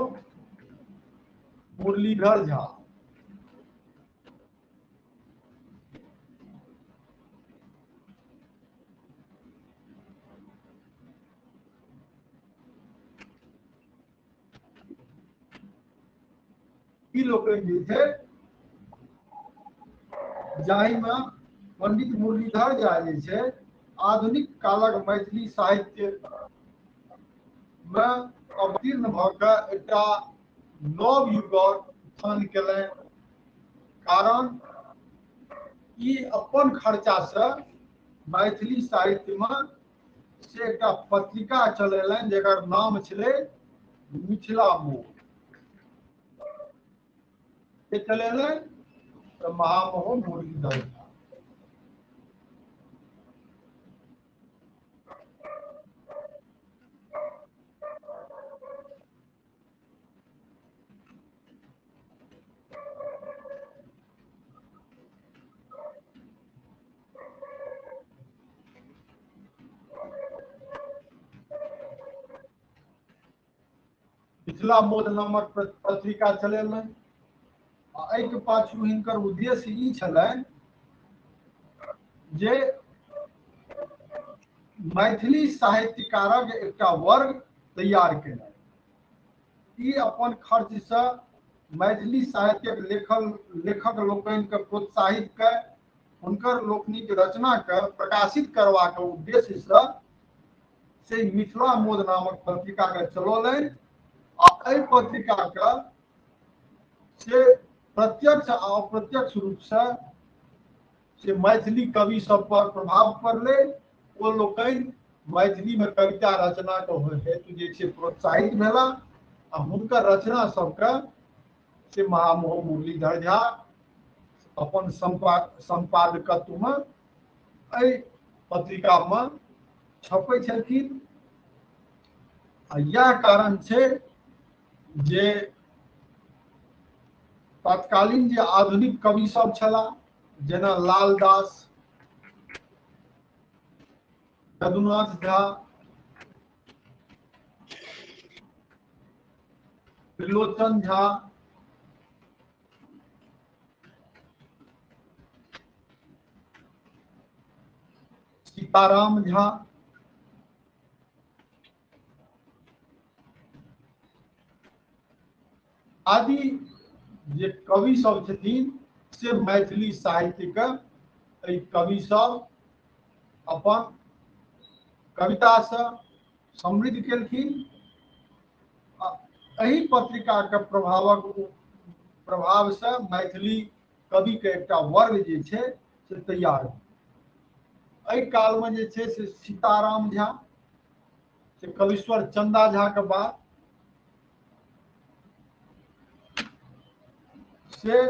मुरलीधर झा। ई लोकनि जे छै जाहिमे पंडित मुरलीधर झा जे छै आधुनिक कालक मैथिली साहित्य मे अवतीर्ण भऽ कऽ एकटा नव युगक उत्थान केलनि। कारण ई अपन खर्चा से मैथिली साहित्यमे से एकटा पत्रिका चलेलनि जकर नाम छलै मिथिला मोड़। के चलेलनि तऽ महामहो मुरलीधर झा। मिथिला मोद नामक पत्रिका चलेलनि आ एहिके पाछू हिनकर उद्देश्य ई छलनि जे मैथिली साहित्यकारक एकटा वर्ग तैयार केनाइ। ई अपन खर्चसँ मैथिली साहित्यक लेखक लोकनिके प्रोत्साहित कऽ हुनकर लोकनिक रचनाके प्रकाशित करबाक उद्देश्यसँ से मिथिला मोद नामक पत्रिकाके चलौलनि आ एहि पत्रिकाके से प्रत्यक्ष आ अप्रत्यक्ष रूपसँ से मैथिली कवि सब पर प्रभाव पड़लै। ओ लोकनि मैथिलीमे कविता रचनाके हेतु जे छै प्रोत्साहित भेला आ हुनकर रचना सबके से महामोह मुरलीधर झा अपन सम्पादकत्वमे एहि पत्रिकामे छपै छलखिन। आ इएह कारण छै जे तत्कालीन जे आधुनिक कवि सब छलाह जेना लालदास, यदुनाथ झा, त्रिलोचन झा, सीताराम झा, आदि जे कवि सब छथिन से मैथिली साहित्य के एहि कवि सब अपन कविता से समृद्ध केलखिन। एहि पत्रिका के प्रभाव से मैथिली कवि के एकटा वर्ग जे छै से तैयार भेल। एहि काल में जे छै से सीताराम झा से कविश्वर चंदा झा के बाद से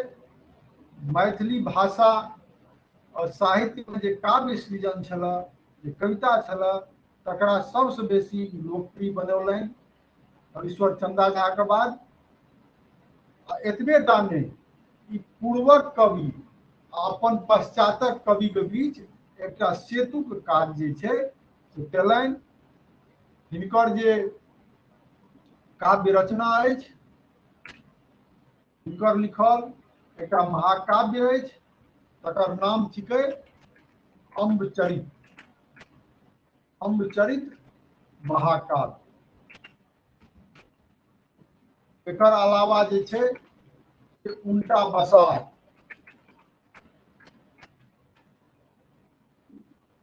मैथिली भाषा और साहित्य में जे काव्य सृजन छल, जे कविता छल, तकरा सबसे बेसी लोकप्रिय बनौलनि कविश्वर चंदा झा के बाद। एतबे टा नहि, ई पूर्वक कवि आ अपन पश्चातक कवि के बीच एकटा सेतु के काज जे छै से केलनि। हिनकर जे काव्य रचना अछि, हिनकर लिखल एकटा महाकाव्य अछि, तकर नाम छिकै अम्बचरित। अम्बचरित महाकाव्य। एकर अलावा जे छै से उनटा बसात,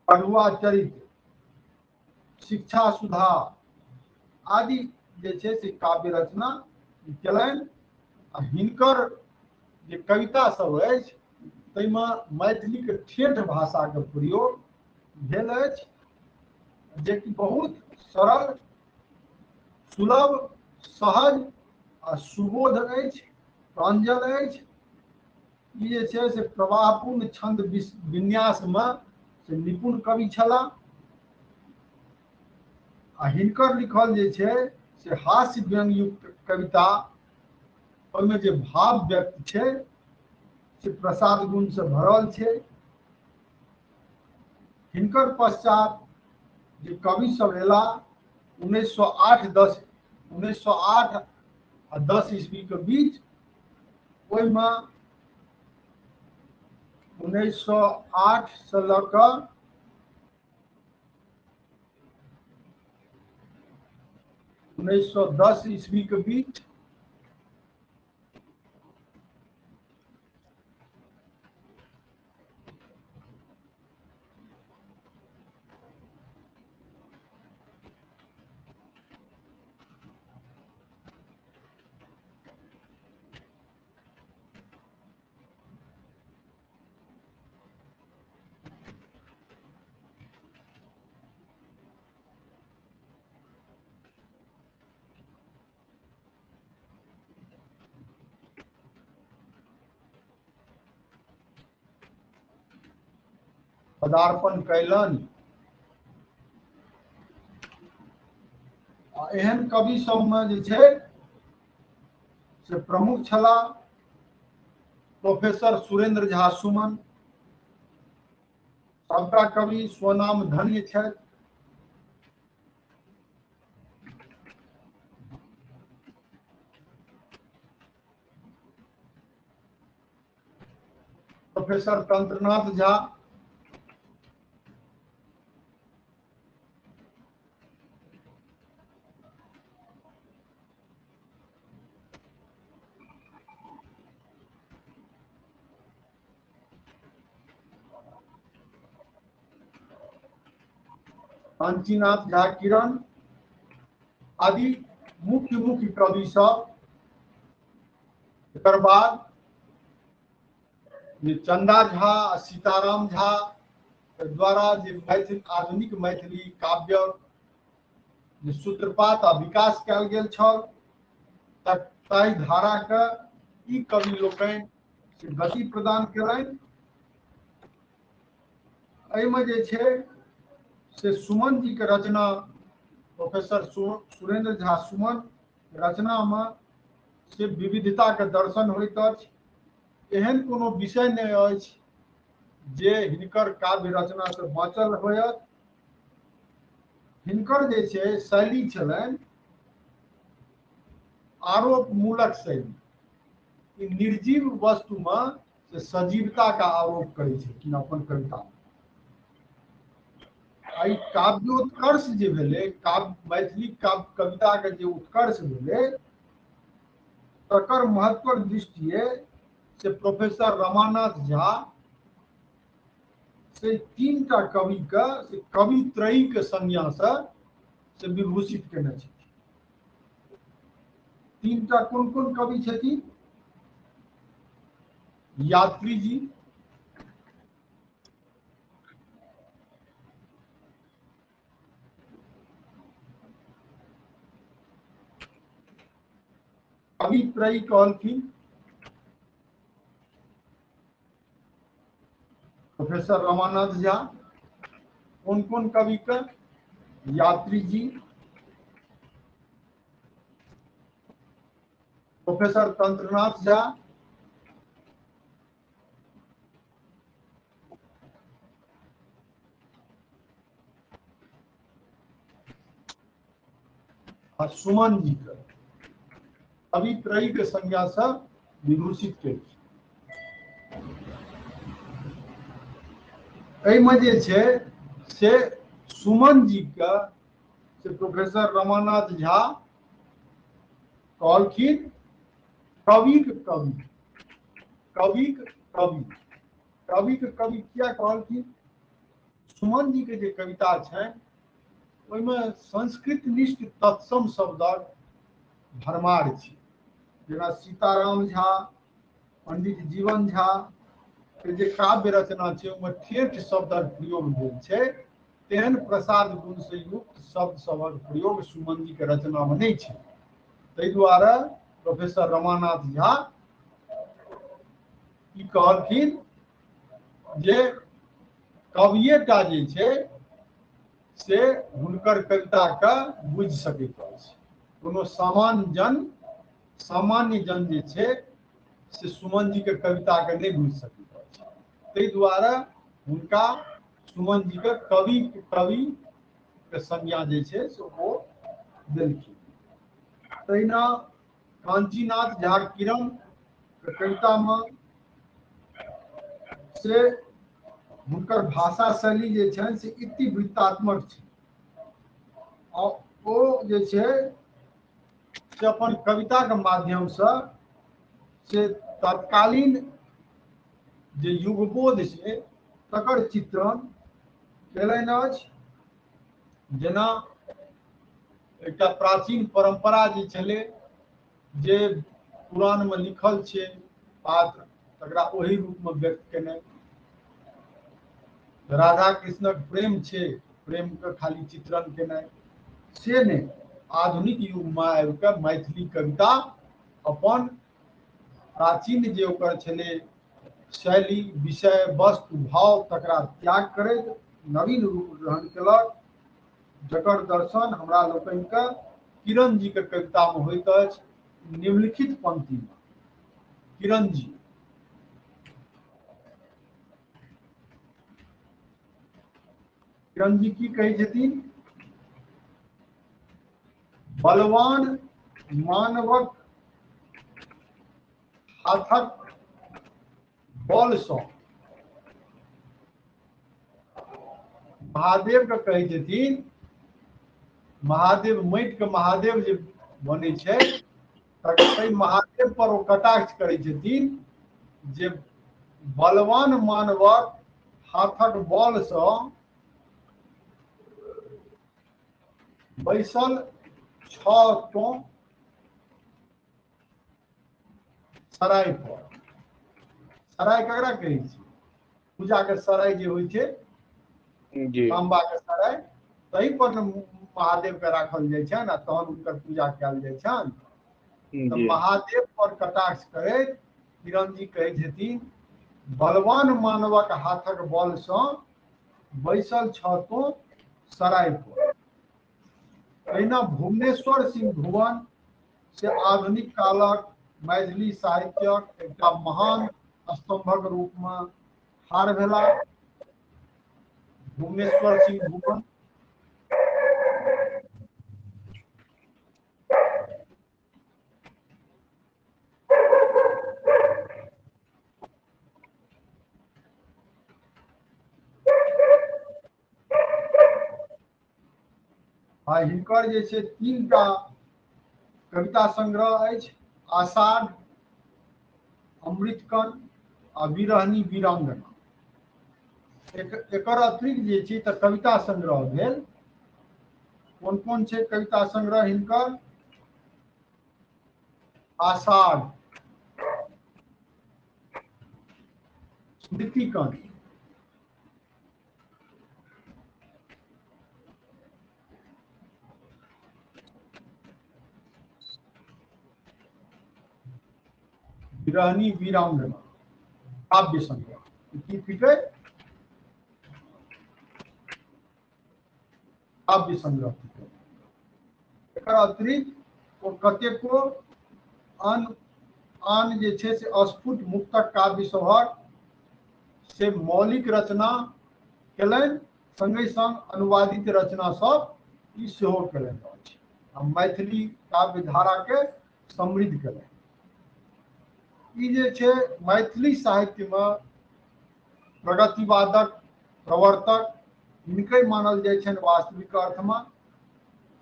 पढ़ुआ चरित्र, शिक्षा सुधा आदि जे छै से काव्य रचना केलनि। आ हिनकर जे कविता सब अछि ताहिमे मैथिलीके ठेठ भाषाके प्रयोग भेल अछि, जेकि बहुत सरल, सुलभ, सहज आ सुबोध अछि, प्रांजल अछि। ई जे छै से प्रवाहपूर्ण छंद विन्यासमे से निपुण कवि छलाह। आ हिनकर लिखल जे छै से हास्य व्यंग्ययुक्त कविता, ओहिमे जे भाव व्यक्त छै से प्रसाद गुण से भरल छै। हिनकर पश्चात जे कवि सब एला 1908 आ 10 ईस्वी के बीच, ओहिमे 1908 से लऽ कऽ 1910 ईस्वी के बीच पदार्पण कैलनि। आ एहन कवि सबमे जे छै से प्रमुख छलाह प्रोफेसर सुरेंद्र झा सुमन। सबटा कवि स्वनाम धन्य छथि। प्रोफेसर तंत्रनाथ झा, कांचीनाथ झा किरण आदि मुख्य मुख्य कवि सब। एकर बाद जे चंदा झा आ सीताराम झा द्वारा जे मैथिल आधुनिक मैथिली काव्य जे सूत्रपात आ विकास कयल गेल छल, ताहि धारा के ई कवि लोकनि से गति प्रदान केलनि। एहिमे जे छै से सुमन जी के रचना, प्रोफेसर सुरेंद्र झा सुमन रचना में से विविधता के दर्शन होइत अछि। एहन कोनो विषय नहि अछि जे हिनकर काव्य रचना से बाँचल होयत। हिनकर जे छै शैली छलनि आरोपमूलक शैली। ई निर्जीव वस्तुमे से सजीवता का आरोप करै छलखिन अपन कविता। आ ई काव्योत्कर्ष जे भेलै, काव्य मैथिली काव्य कविता के जे उत्कर्ष भेलै तकर महत्वक दृष्टिए से प्रोफेसर रमानाथ झा से 3टा कवि के से कवित्रयी के संज्ञा से विभूषित केने छथिन। 3टा कोन कोन कवि छथिन? यात्री जी, कवित्रयी कहलखिन प्रोफेसर रमानाथ झा। कोन कोन कवि के? यात्री जी, प्रोफेसर तंत्रनाथ झा, आ सुमन जी के कवित्रयी के संज्ञा से विभूषित केलखिन। एहिमे जे छै से सुमन जी के से प्रोफेसर रमानाथ झा कहलखिन कविक कवि। कविक कवि, कविक कवि किया कहलखिन? सुमन जी के जे कविता छनि ओहिमे संस्कृतनिष्ठ तत्सम शब्दक भरमार छै। जेना सीताराम झा, पंडित जीवन झा के जे काव्य रचना छै ओहिमे ठेठ शब्दक प्रयोग भेल छै, तेहन प्रसाद गुण से युक्त शब्द सभक प्रयोग सुमन जी के रचना में नहीं छै। ताहि दुआरे प्रोफेसर रमानाथ झा ई कहलखिन जे कविएटा जे छै से हुनकर कविता के बुझि सकैत अछि, कोनो सामान्य जन जे छै से सुमन जी के कविता के नहीं बुझि सकैत अछि। ताहि दुआरे हुनका सुमन जी के कवि कवि के संज्ञा जे छै से ओ देलखिन। तहिना काञ्चीनाथ झा किरण के कविता में से हुनकर भाषा शैली जे छनि से इतिवृत्तात्मक छै, आ ओ जे छै से अपन कविता के माध्यम से तत्कालीन जे युगबोध छै तकर चित्रण केलनि अछि। जेना एकटा प्राचीन परंपरा जे छलै, जे पुराण में लिखल छै पात्र, तकरा ओहि रूप में व्यक्त केनाइ। राधा कृष्णक प्रेम छै, प्रेम के खाली चित्रण केनाइ से नहि, आधुनिक युग में आबि कऽ मैथिली कविता अपन प्राचीन जे ओकर छलै शैली, विषय वस्तु, भाव, तकरा त्याग करैत नवीन रूप ग्रहण केलक, जकर दर्शन हमरा लोकनिके किरण जी के कविता में होइत अछि निम्नलिखित पंक्ति में। किरण जी, किरण जी की कहै छथिन? बलवान मानवक हाथक बल सँ महादेव के कहै छथिन, महादेव माटि के महादेव जे बनै छै तै महादेव पर ओ कटाक्ष करै छथिन जे बलवान मानवक हाथक बल सँ बैसल छह तो सराय पर। सराय ककरा कहै छै? पूजा के सराय जे होइ छै, तांबा के सराय, तही पर ने महादेव के राखल जाइ छनि आ तहन हुनकर पूजा कयल जाइ छनि। तऽ महादेव पर कटाक्ष करैत किरण जी कहै छथिन, बलवान मानवक हाथक बल सँ बैसल छह तो सराय पर। तहिना भुवनेश्वर सिंह भुवन से आधुनिक कालक मैथिली साहित्यक एकटा महान स्तंभक रूप में ठाढ़ भेला। भुवनेश्वर सिंह भुवन आ हिनकर जे छै 3टा कविता संग्रह अछि, आषाढ़, अमृतकण आ विरहनी वीरांगना। एकर अतिरिक्त जे छै तऽ कविता संग्रह भेल। कोन कोन छै कविता संग्रह हिनकर? आषाढ़, स्मृतिकण, विरहनी वीरांगना, काव्य संग्रह। की थिकै? काव्य संग्रह थिकै। एकर अतिरिक्त ओ कतेको आन आन जे छै से अस्फुट मुक्तक काव्य सभक से मौलिक रचना केलनि, संगहि संग अनुवादित रचना सब ई सेहो केलनि अछि आ मैथिली काव्य धारा के समृद्ध केलनि। ई जे छै मैथिली साहित्यमे प्रगतिवादक प्रवर्तक हिनके मानल जाइ छनि वास्तविक अर्थमे।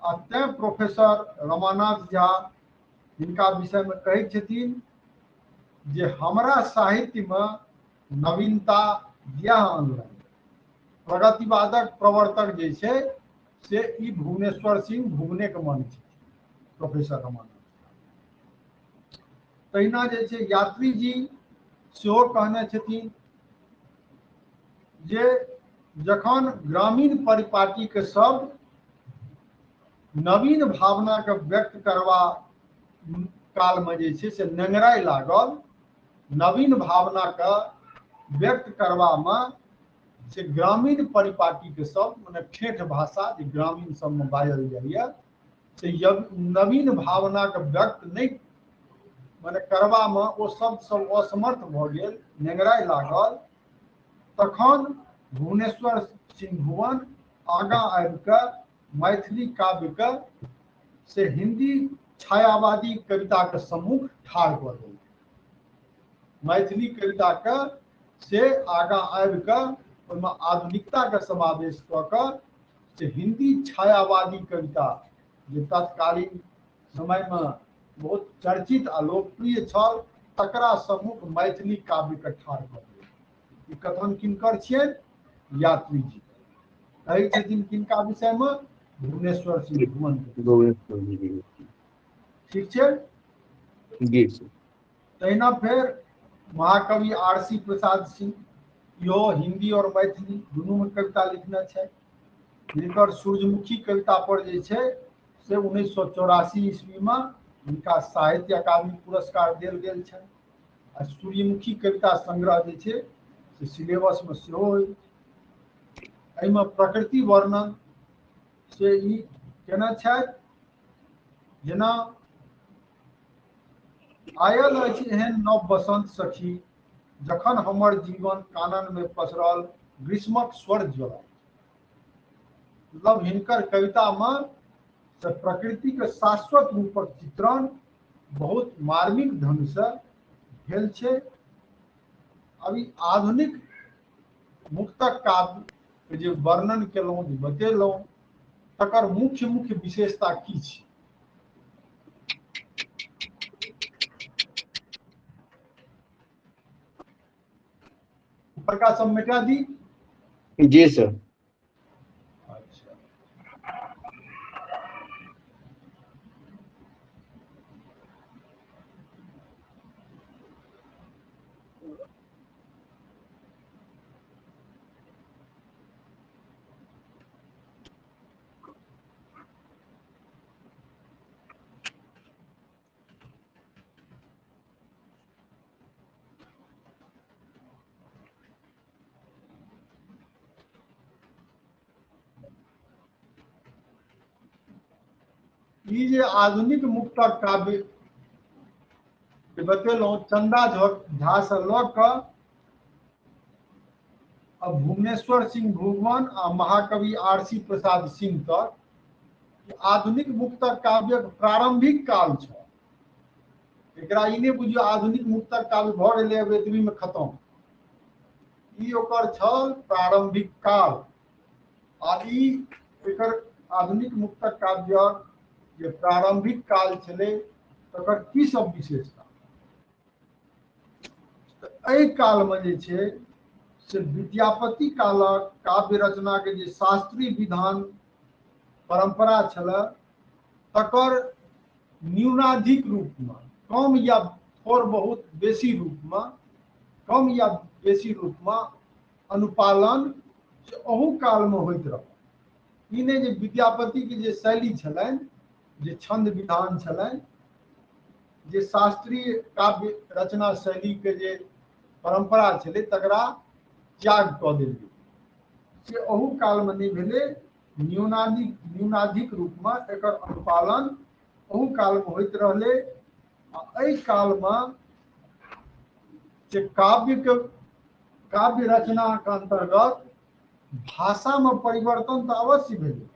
आ तें प्रोफेसर रमानाथ झा हिनका विषयमे कहै छथिन जे हमरा साहित्यमे नवीनता इएह अनलनि। प्रगतिवादक प्रवर्तक जे छै से ई भुवनेश्वर सिंह भुवनेके मानै छथिन प्रोफेसर रमानाथ। तहिना जे छै यात्री जी सेहो कहने छथिन जे जखन ग्रामीण परिपाटीके शब्द नवीन भावनाके व्यक्त करबा कालमे जे छै से नेंगराय लागल, नवीन भावनाके व्यक्त करबामे से ग्रामीण परिपाटीके शब्द मने ठेठ भाषा जे ग्रामीण सबमे बाजल जाइए से नवीन भावनाके व्यक्त नहि मने करबामे ओ शब्द सब असमर्थ भऽ गेल, नेंगराय लागल, तखन भुवनेश्वर सिंह भुवन आगाँ आबि कऽ मैथिली काव्यके से हिंदी छायावादी कविताके सम्मुख ठाढ़ कऽ देलकै। मैथिली कविताके से आगाँ आबि कऽ ओहिमे आधुनिकताके समावेश कऽ कऽ से हिंदी छायावादी कविता जे तत्कालीन समयमे बहुत चर्चित आ लोकप्रिय छल तकरा सम्मुख मैथिली काव्यके ठाढ़ कऽ देलकै। ई कथन किनकर छियनि? यात्री जी कहै छथिन किनका विषयमे? भुवनेश्वर सिंह भुवन। ठीक छै जी। तहिना फेर महाकवि आर.सी. प्रसाद सिंह इहो हिंदी और मैथिली दुनूमे कविता लिखने छै। हिनकर सूर्यमुखी कविता पर जे छै से 1984 ईस्वीमे हिनका साहित्य अकादमी पुरस्कार देल गेल छनि। आ सूर्यमुखी कविता संग्रह जे छै से सिलेबसमे सेहो अछि। एहिमे प्रकृति वर्णन से ई केने छथि, जेना आयल अछि एहन नव बसंत सखी जखन हमर जीवन कानन में पसरल ग्रीष्मक स्वर ज्वला। मतलब हिनकर कविता में से प्रकृति के शाश्वत रूपक चित्रण बहुत मार्मिक ढंग से भेल छै। अभी आधुनिक मुक्तक काव्य जे वर्णन केलहुँ, जे बतेलहुँ, तकर मुख्य मुख्य विशेषता की छै? ऊपरका सब मिटा दी? जी सर। अच्छा, ई जे आधुनिक मुक्तक काव्य बतेलहुँ, चंदा झा से लऽ कऽ भुवनेश्वर सिंह भुवन आ महाकवि आर.सी. प्रसाद सिंह तक आधुनिक मुक्तक काव्यक प्रारंभिक काल छल। एकरा ई नहि बुझियौ आधुनिक मुक्तक काव्य भऽ गेलै अब एतबीमे खतम। ई ओकर छल प्रारंभिक काल। आ ई एकर आधुनिक मुक्तक काव्यक जे प्रारंभिक काल छलै तकर की सब विशेषता। तऽ एहि कालमे जे छै से विद्यापति कालक काव्य रचनाके जे शास्त्रीय विधान परंपरा छलै तकर न्यूनाधिक रूपमे, कम या थोड़ बहुत बेसी रूपमे, कम या बेसी रूपमे अनुपालन से अहू कालमे होइत रहल। ई नहि जे विद्यापतिके जे शैली छलनि, जे छंद विधान छलनि, जे शास्त्रीय काव्य रचना शैलीके जे परंपरा छलै तकरा त्याग कऽ देल गेल, से अहू कालमे नहि भेलै। न्यूनाधिक रूपमे एकर अनुपालन अहू कालमे होइत रहलै। आ एहि कालमे जे काव्य रचनाके अन्तर्गत भाषामे परिवर्तन तऽ अवश्य भेलै,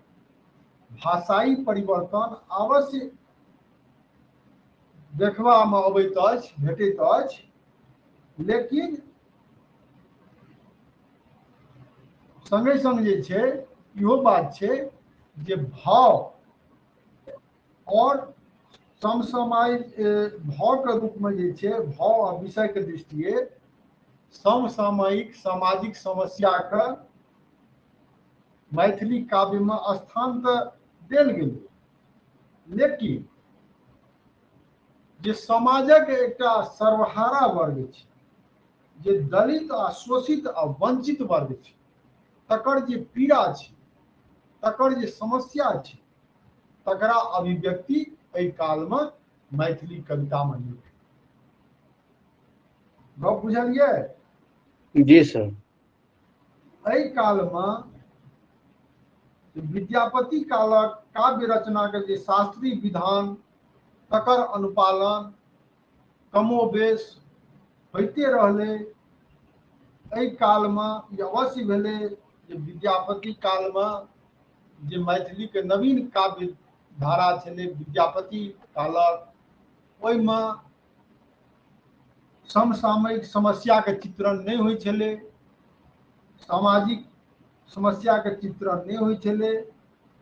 भाषाई परिवर्तन अवश्य देखबामे अबैत अछि, भेटैत अछि, लेकिन संगे संग जे छै इहो बात छै जे भाव और समसामयिक भावके रूपमे जे छै, भाव आ विषयके दृष्टिए समसामयिक सामाजिक समस्याके मैथिली काव्यमे स्थान तऽ देल गेलै, लेकिन जे समाजक एकटा सर्वहारा वर्ग छै, जे दलित आ शोषित आ वंचित वर्ग छै, तकर जे पीड़ा छै, तकर जे समस्या छै, तकरा अभिव्यक्ति एहि कालमे मैथिली कवितामे नहि भेल। गप बुझलियै? जी सर। एहि कालमे विद्यापति कालक काव्य रचनाके जे शास्त्रीय विधान तकर अनुपालन कमोबेश होइते रहलै। एहि कालमे ई अवश्य भेलै जे विद्यापति कालमे जे मैथिलीके नवीन काव्य धारा छलै विद्यापति कालक, ओहिमे समसामयिक समस्याके चित्रण नहि होइ छलै, सामाजिक समस्याके चित्रण नहि होइ छलै,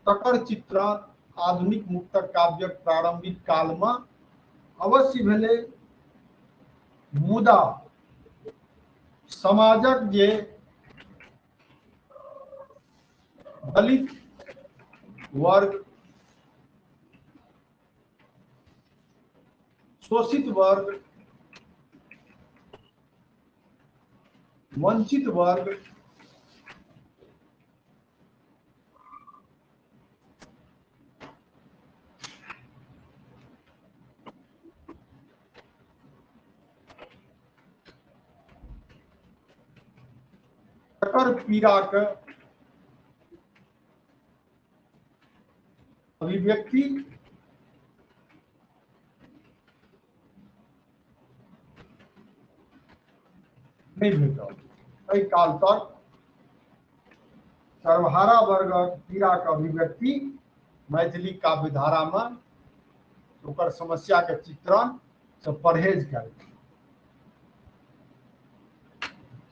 तकर चित्रण आधुनिक मुक्तक काव्यक प्रारंभिक कालमे अवश्य भेलै। मुदा समाजक जे दलित वर्ग, शोषित वर्ग, वंचित वर्ग, तकर पीड़ाके अभिव्यक्ति नहि भेटल। एहि काल तक सर्वहारा वर्गक पीड़ाके अभिव्यक्ति मैथिली काव्यधारामे ओकर समस्याके चित्रण से परहेज कयल गेल।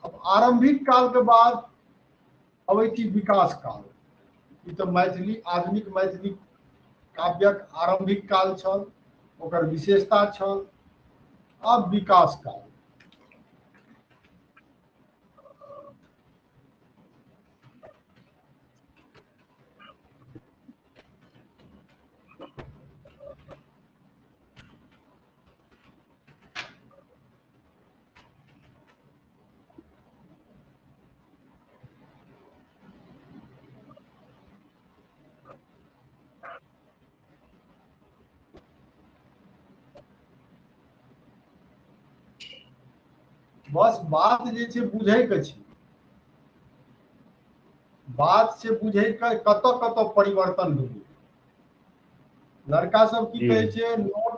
अब आरंभिक काल के बाद अबै छी विकास काल। ई तऽ मैथिली आधुनिक मैथिली काव्यक आरंभिक काल छल, ओकर विशेषता छल। अब विकास काल। बस बात जे छै बुझैके छै, बात छै बुझैके कतऽ कतऽ परिवर्तन भेलै। लड़का सब की कहै छै, नोट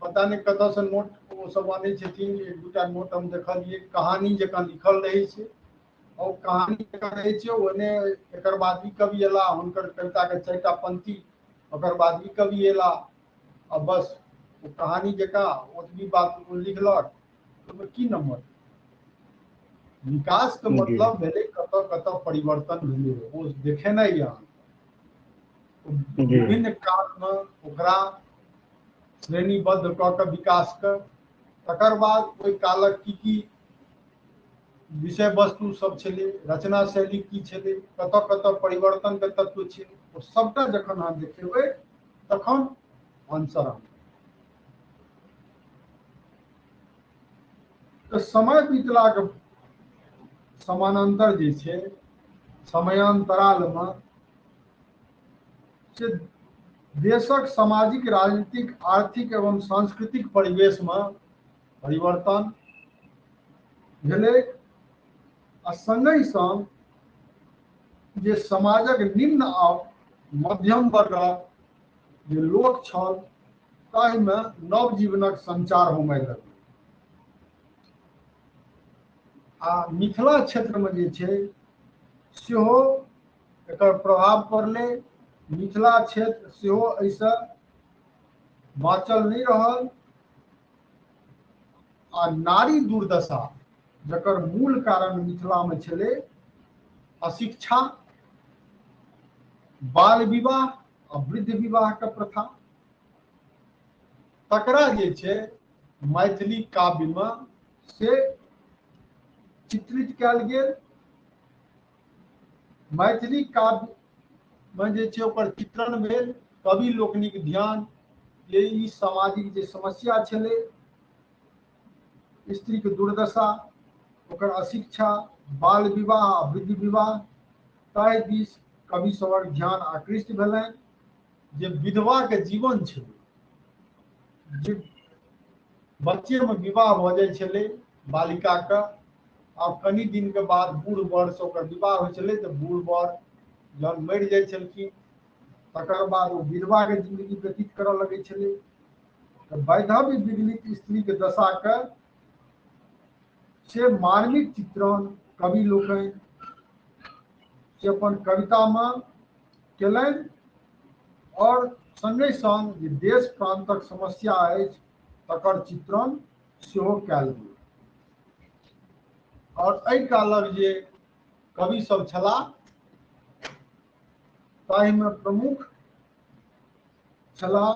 पता नहि कतऽ से नोट ओ सब आनै छथिन। एक दूटा नोट हम देखलियै, कहानी जकाँ लिखल रहै छै, और कहानी जकाँ रहै छै ओने एकर बाद ई कवि एला, हुनकर कविता के 4टा पंक्ति, ओकर बाद ई कवि एला, आ बस ओ कहानी जकाँ ओतबी बात ओ लिखलक। की नंबर? विकास के मतलब भेलै कतऽ कतऽ परिवर्तन भेलै ओ देखेनाइ। यहाँ विभिन्न कालमे ओकरा श्रेणीबद्ध कऽ के विकासके, तकर बाद ओहि कालक की की विषय वस्तु सब छलै, रचना शैली की छलै, कतऽ कतऽ परिवर्तन के तत्व छै, ओ सबटा जखन अहाँ देखेबै तखन आंसर आबत। तऽ समय बीतलाके समानान्तर जे छै समयान्तरालमे से देशक सामाजिक, राजनीतिक, आर्थिक एवं सांस्कृतिक परिवेशमे परिवर्तन भेलै आ संगहि संग जे समाजक निम्न आ मध्यम वर्गक जे लोक छल ताहिमे नव जीवनक संचार होमय लगल। आ मिथिला क्षेत्रमे जे छै सेहो एकर प्रभाव पड़लै। मिथिला क्षेत्र सेहो एहिसँ बाँचल नहि रहल आ नारी दुर्दशा जकर मूल कारण मिथिलामे छलै अशिक्षा, बाल विवाह आ वृद्ध विवाहके प्रथा, तकरा जे छै मैथिली काव्यमे से चित्रित कयल गेल। मैथिली काव्यमे जे छै ओकर चित्रण भेल। कवि लोकनिक ध्यान जे ई सामाजिक जे समस्या छलै, स्त्रीके दुर्दशा, ओकर अशिक्षा, बाल विवाह आ वृद्ध विवाह, ताहि दिस कवि सभक ध्यान आकृष्ट भेलनि। जे विधवाके जीवन छलै, जे बच्चेमे विवाह भऽ जाइ छलै बालिकाके, आब कनि दिनके बाद बूढ़ बरसँ ओकर विवाह होइ छलै, तऽ बूढ़ बर जहन मरि जाइ छलखिन तकर बाद ओ विधवाके जिन्दगी व्यतीत करऽ लगै छलै। तऽ वैधव्य विघ्नित स्त्रीके दशाके से मार्मिक चित्रण कवि लोकनि से अपन कवितामे केलनि और संगहि संग जे देश प्रांतक समस्या अछि तकर चित्रण सेहो कयल गेल। और एहि कालक जे कवि सब छलाह ताहिमे प्रमुख छलाह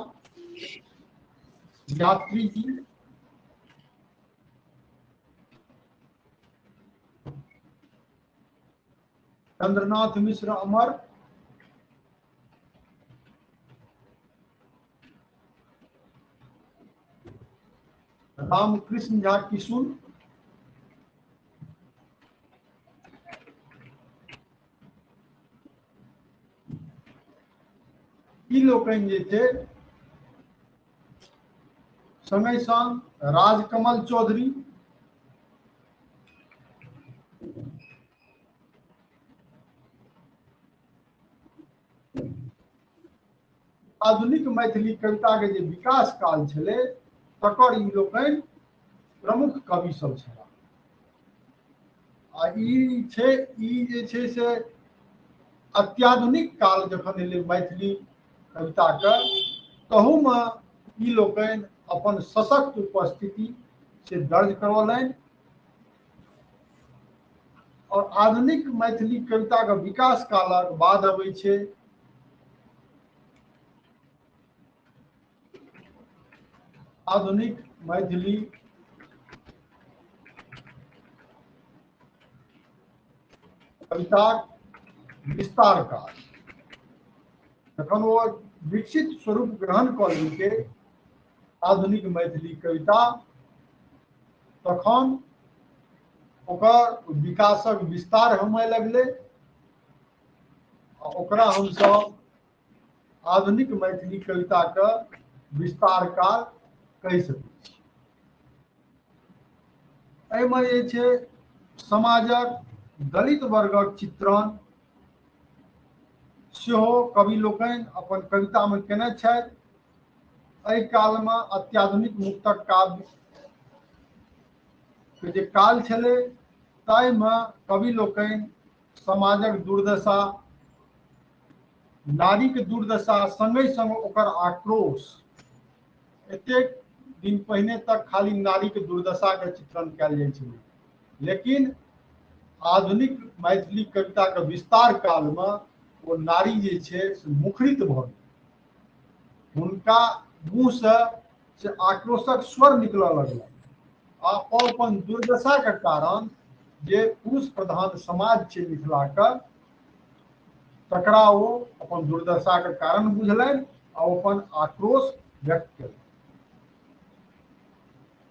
यात्री जी, चंद्रनाथ मिश्र अमर, रामकृष्ण झा किशुन, ई लोकनि जे छै संगहि संग राजकमल चौधरी, आधुनिक मैथिली कविता के जे विकास काल छलै तकर ई लोकनि प्रमुख कवि सब छलाह। आ ई छै ई जे छै से अत्याधुनिक काल जखन एलै मैथिली कविता के तहूमे ई लोकनि अपन सशक्त उपस्थिति से दर्ज करौलनि और आधुनिक मैथिली कविता के विकास कालक बाद अबै छै आधुनिक मैथिली कविताक विस्तार काल। जखन ओ विकसित स्वरूप ग्रहण कऽ लेलकै आधुनिक मैथिली कविता, तखन ओकर विकासक विस्तार होमय लगलै आ ओकरा हमसब आधुनिक मैथिली कविता के विस्तार काल कहि सकै छी। एहिमे जे छै समाजक दलित वर्गक चित्रण सेहो कवि लोकनि अपन कवितामे केने छथि। एहि कालमे अत्याधुनिक मुक्तक काव्य के जे काल छलै ताहिमे कवि लोकनि समाजक दुर्दशा, नारीके दुर्दशा संगहि संग ओकर आक्रोश, एतेक दिन पहिने तक खाली नारीके दुर्दशाके चित्रण कयल जाइ छलै, लेकिन आधुनिक मैथिली कविताके विस्तार कालमे ओ नारी जे छै से मुखरित भऽ गेल। हुनका मुँहसँ से आक्रोशक स्वर निकलऽ लगलनि आ अपन दुर्दशाके कारण जे पुरुष प्रधान समाज छै मिथिलाके, तकरा ओ अपन दुर्दशाके कारण बुझलनि आ अपन आक्रोश व्यक्त केलनि।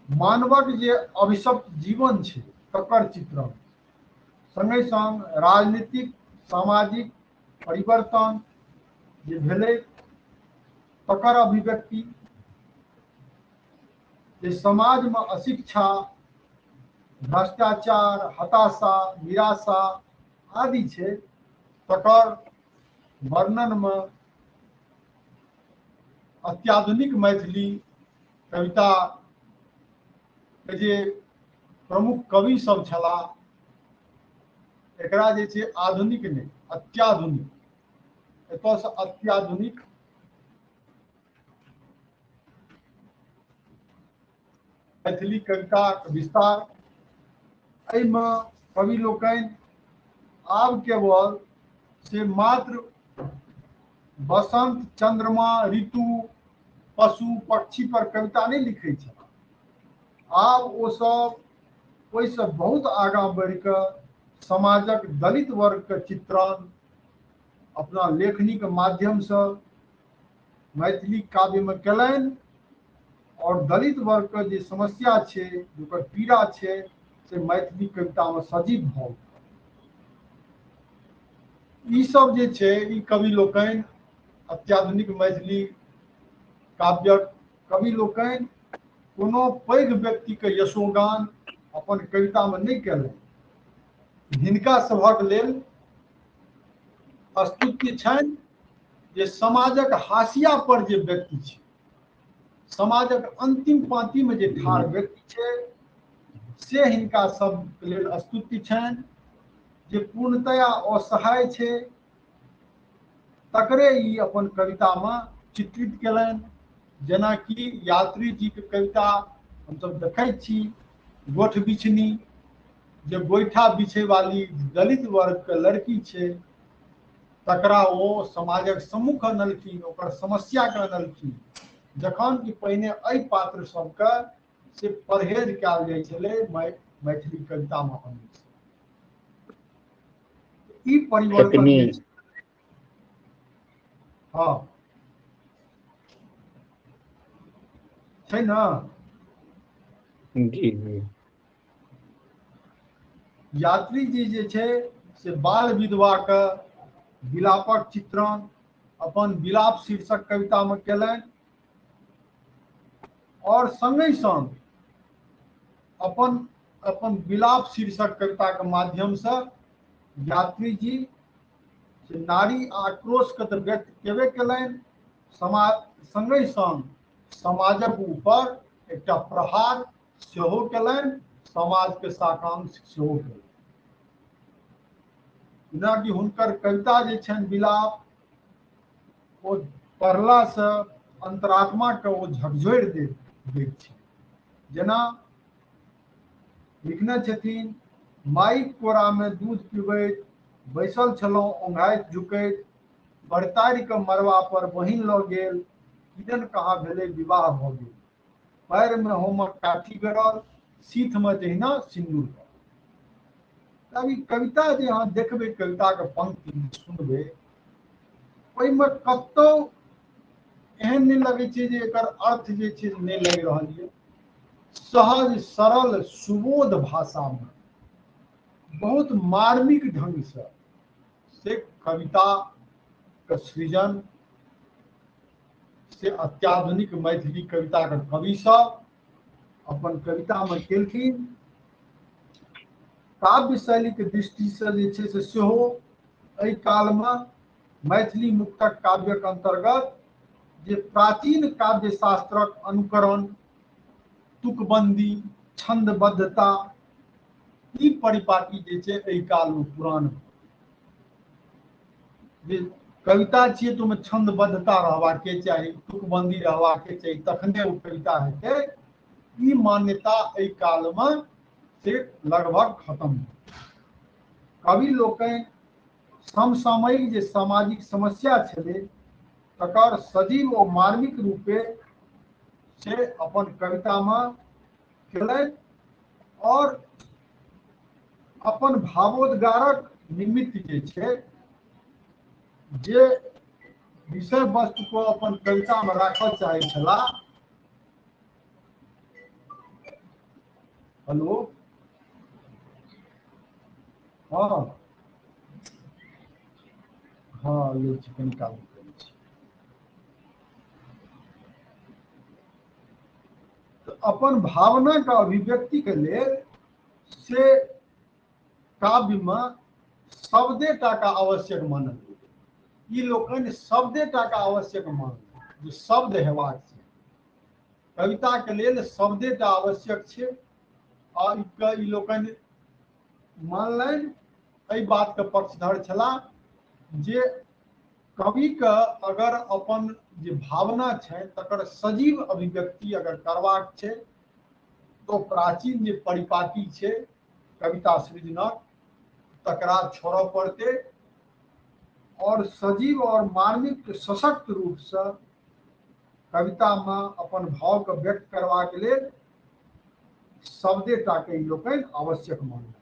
मानवक जे अभिशप्त जीवन छै तकर चित्रण, संगे संग राजनीतिक सामाजिक परिवर्तन जे भेलै तकर अभिव्यक्ति, जे समाजमे अशिक्षा, भ्रष्टाचार, हताशा, निराशा आदि छै तकर वर्णनमे अत्याधुनिक मैथिली कविता के जे प्रमुख कवि सब छलाह, एकरा जे छै आधुनिक नहि अत्याधुनिक, एतयसँ अत्याधुनिक मैथिली कविताक विस्तार। एहिमे कवि लोकनि आब केवल से मात्र बसंत, चंद्रमा, ऋतु, पशु पक्षी पर कविता नहि लिखै छलाह, आब ओ सब ओहिसँ बहुत आगाँ बढ़ि कऽ समाजक दलित वर्गके चित्रण अपना लेखनीके माध्यमसँ मैथिली काव्यमे केलनि और दलित वर्गके जे समस्या छै, ओकर पीड़ा छै, से मैथिली कवितामे सजीव भऽ उठल। ई सब जे छै ई कवि लोकनि अत्याधुनिक मैथिली काव्यक कवि लोकनि कोनो पैघ व्यक्तिके यशोगान अपन कवितामे नहि केलनि। हिनका सभक लेल स्तुत्य छनि जे समाजक हाशिया पर जे व्यक्ति छै, समाजक अंतिम पांतिमे जे ठाढ़ व्यक्ति छै, से हिनका सब लेल स्तुत्य छनि। जे पूर्णतया असहाय छै तकरे ई अपन कवितामे चित्रित केलनि। जेनाकि यात्री जीके कविता हमसब देखै छी गोठ बिछनी, जे गोइठा बिछै वाली दलित वर्गके लड़की छै तकरा ओ समाजक सम्मुख अनलखिन, ओकर समस्याके अनलखिन। जखन कि पहिने एहि पात्र सबके से परहेज कयल जाइ छलै मैथिली कवितामे अनै से। ई परिवर्तन हँ छै ने। जी जी। यात्री जी जे छै से बाल विधवाके विलापक चित्रण अपन विलाप शीर्षक कवितामे केलनि और संगहि संग अपन अपन विलाप शीर्षक कविताके माध्यमसँ यात्री जी से नारी आक्रोशके तऽ व्यक्त केबे केलनि, समाज संगहि संग समाजक ऊपर एकटा प्रहार सेहो केलनि, समाजके साकांक्ष सेहो केलनि। जेनाकि हुनकर कविता जे छनि विलाप, ओ पढ़लासँ अंतरात्माके ओ झकझोरि दैत छै। जेना लिखने छथिन, माइक कोरामे दूध पिबैत बैसल छलहुँ ओंघाइत झुकैत, बरतारि कऽ मरबा पर बहिन लऽ गेल, किदन कहाँ भेलै विवाह भऽ गेल, पैरमे होमक काठी गड़ल, सीथमे जहिना सिन्दूर पड़ल। तब ई कविता जे अहाँ देखबै, कविताके पंक्ति सुनबै, ओहिमे कतौ एहन नहि लगै छै जे एकर अर्थ जे छै नहि लागि रहल यऽ। सहज सरल सुबोध भाषामे बहुत मार्मिक ढंगसँ से कविता के सृजन से अत्याधुनिक मैथिली कविता के कवि सब अपन कविता में केलखिन। काव्य शैली के दृष्टि से जे छै से सेहो एहि काल में मैथिली मुक्तक काव्यक अंतर्गत जे प्राचीन काव्य शास्त्रक अनुकरण, तुकबंदी, छंदबद्धता, ई परिपाटी जे छै एहि काल में पुरान जे कविता छियै तऽ ओहिमे छंदबद्धता रहबाके चाही, तुकबंदी रहबाके चाही, तखने ओ कविता हेतै। ई मान्यता एहि काल में से लगभग खत्म। कवि लोकनि समसामयिक जे सामाजिक समस्या छलै तकर सजीव ओ मार्मिक रूपे से अपन कवितामे केलनि और अपन भावोद्गारक निमित्त जे छै जे विषय वस्तु को अपन कवितामे राखऽ चाहै छलाह। हेलो, हँ हँ, लै छी कनि काल करै छी। तऽ अपन भावनाके अभिव्यक्तिके लेल से काव्यमे शब्दे टाका आवश्यक मानल गेलै। ई लोकनि शब्दे टाका आवश्यक मानल जे शब्द हेबाक छै, कविताके लेल शब्दे टा आवश्यक छै। आ ई लोकनि मानलनि, एहि बातके पक्षधर छलाह जे कविके अगर अपन जे भावना छै तकर सजीव अभिव्यक्ति अगर करबाक छै तो प्राचीन जे परिपाटी छै कविता सृजनक तकरा छोड़ऽ पड़तै और सजीव और मार्मिक सशक्त रूपसँ कवितामे अपन भावके व्यक्त करबाक लेल शब्दे टाके ई लोकनि आवश्यक मानलनि।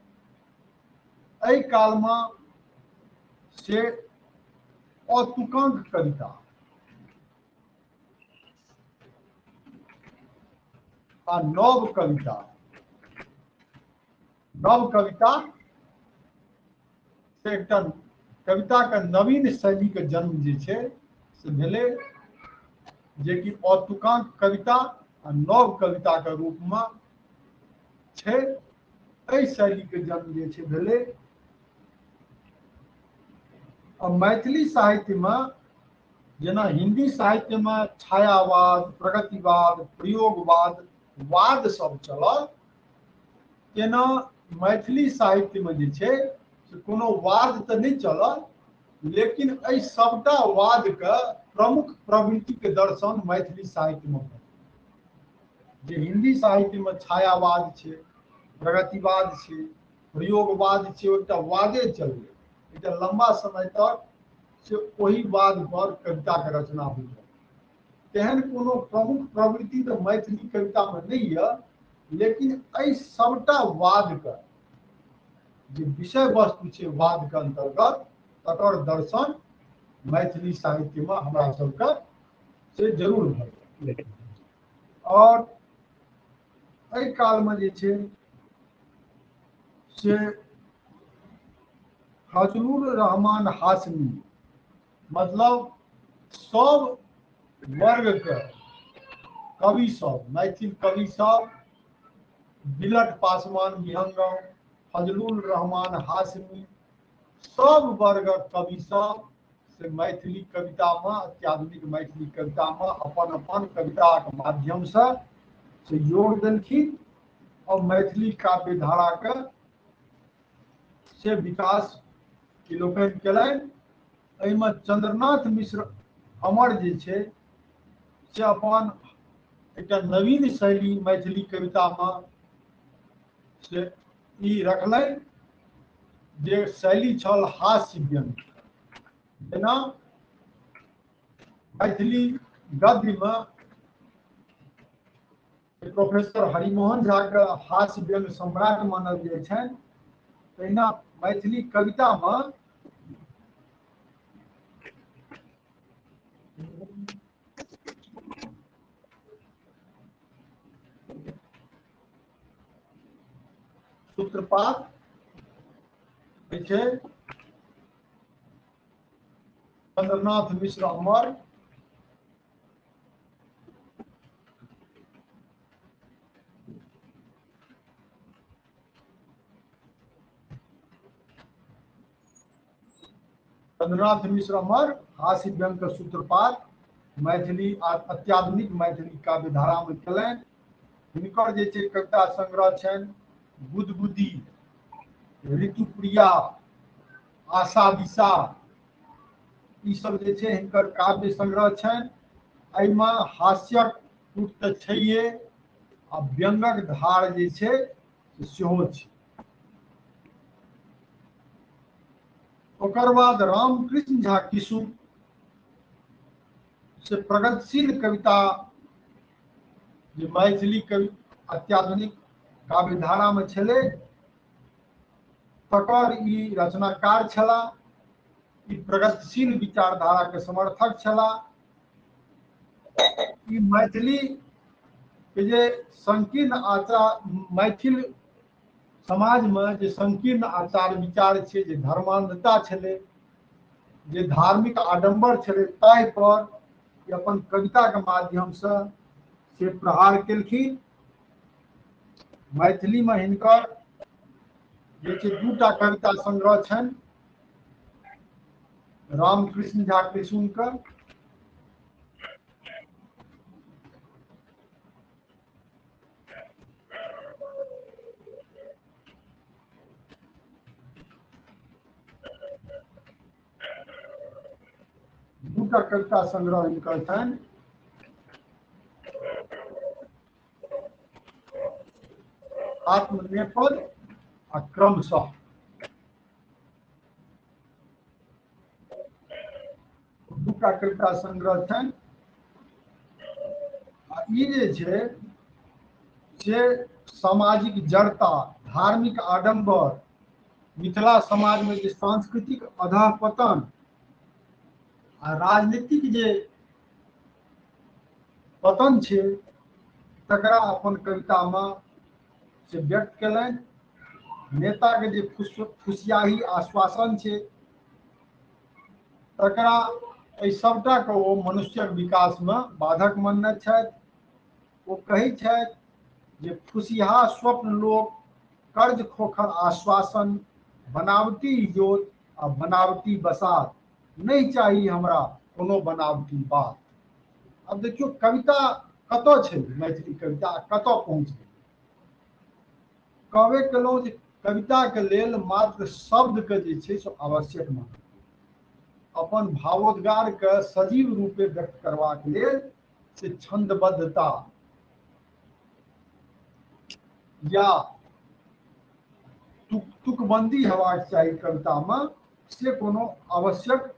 एहि कालमे से अतुकांक कविता आ नव कविता, नव कविता से एकटा कविता के नवीन शैली के जन्म जे छै से भेलै, जेकि अतुकांक कविता आ नव कविता के रूप में छै। एहि शैली के जन्म जे छै भेलै। आ मैथिली साहित्य में जेना हिंदी साहित्य में छायावाद, प्रगतिवाद, प्रयोगवाद वाद सब चलल, तेना मैथिली साहित्य में जे छै से कोनो वाद तऽ नहि चलल, लेकिन एहि सबटा वाद के प्रमुख प्रवृत्ति के दर्शन मैथिली साहित्य में भेल। जे हिंदी साहित्य में छायावाद छै, प्रगतिवाद छै, प्रयोगवाद छै, एकटा वादे चललै, एकटा लंबा समय तक से ओहि वाद पर कविता के रचना होइत रहल। तेहन कोनो प्रमुख प्रवृत्ति तऽ मैथिली कविता में नहि यऽ, लेकिन एहि सबटा वाद के जे विषय वस्तु छै वाद के अंतर्गत तकर दर्शन मैथिली साहित्य में हमरा सबके से जरूर भेल। और एहि काल में जे छै से फजलुर रहमान हाशमी, मतलब सब वर्ग के कवि सब, मैथिल कवि सब, बिलट पासवान विहंगम, फजलुर रहमान हाशमी, सब वर्गक कवि सब से मैथिली कविता में, अत्याधुनिक मैथिली कविता में अपन अपन कविता के माध्यम से से योग देलखिन और मैथिली काव्य धारा के से विकास ई लोकनि केलनि। एहिमे चंद्रनाथ मिश्र अमर जे छै से अपन एकटा नवीन शैली मैथिली कविता में से ई रखलनि, जे शैली छल हास्य व्यंग्य। जेना मैथिली गद्य में प्रोफेसर हरिमोहन झा के हास्य व्यंग्य सम्राट मानल जाइ छनि, तहिना मैथिली कविता में सूत्रपात होइ छै चंद्रनाथ मिश्र अमर, चंद्रनाथ मिश्र अमर हास्य व्यंग्य के सूत्रपात मैथिली अत्याधुनिक मैथिली काव्य धारा में केलनि। हिनकर जे छै कविता संग्रह छनि गुदगुदी, ऋतुप्रिया, आशा दिशा, ई सब जे छै हिनकर काव्य संग्रह छनि। एहिमे हास्यक पुट तऽ छैहे आ व्यंग्यक धार जे छै सेहो छै। ओकर बाद रामकृष्ण झा किशुन से प्रगतिशील कविता जे मैथिली कवि अत्याधुनिक काव्यधारा में छलै तकर ई रचनाकार छलाह। ई प्रगतिशील विचारधारा के समर्थक छलाह। ई मैथिली के जे संकीर्ण आचार, मैथिल समाज में जे संकीर्ण आचार विचार छै, जे धर्मांधता छलै, जे धार्मिक आडंबर छलै, ताहि पर ई अपन कविता के माध्यम से से प्रहार केलखिन। मैथिली में हिनकर जे छै दूटा कविता संग्रह छनि रामकृष्ण झा किशुन के। दूटा कविता संग्रह हिनकर छनि। आत्मनेपद आ क्रमशः। दूटा कविता संग्रह छनि। आ ई जे छै से सामाजिक जड़ता, धार्मिक आडंबर, मिथिला समाज में जे सांस्कृतिक अधःपतन आ राजनीतिक जे पतन छै तकरा अपन कविता में से व्यक्त केलनि। नेता के जे फुसियाही आश्वासन छै तकरा एहि सबटा के ओ मनुष्यक विकास में बाधक मानने छथि। ओ कहै छथि जे फुसियाहा स्वप्न लोक, कर्ज खोखर आश्वासन, बनावटी इजोत आ बनावटी बसात, नहीं चाही हमरा कोनो बनावटी बात। अब देखियौ कविता कतऽ छै, मैथिली कविता कतऽ पहुँच गेलै। कहबे केलहुँ जे कविता के लेल मात्र शब्द के जे छै से आवश्यक मानल, अपन भावोद्गार के सजीव रूपे व्यक्त करबाक लेल से छंदबद्धता या तुकबंदी हेबाक चाही कविता में, से कोनो आवश्यक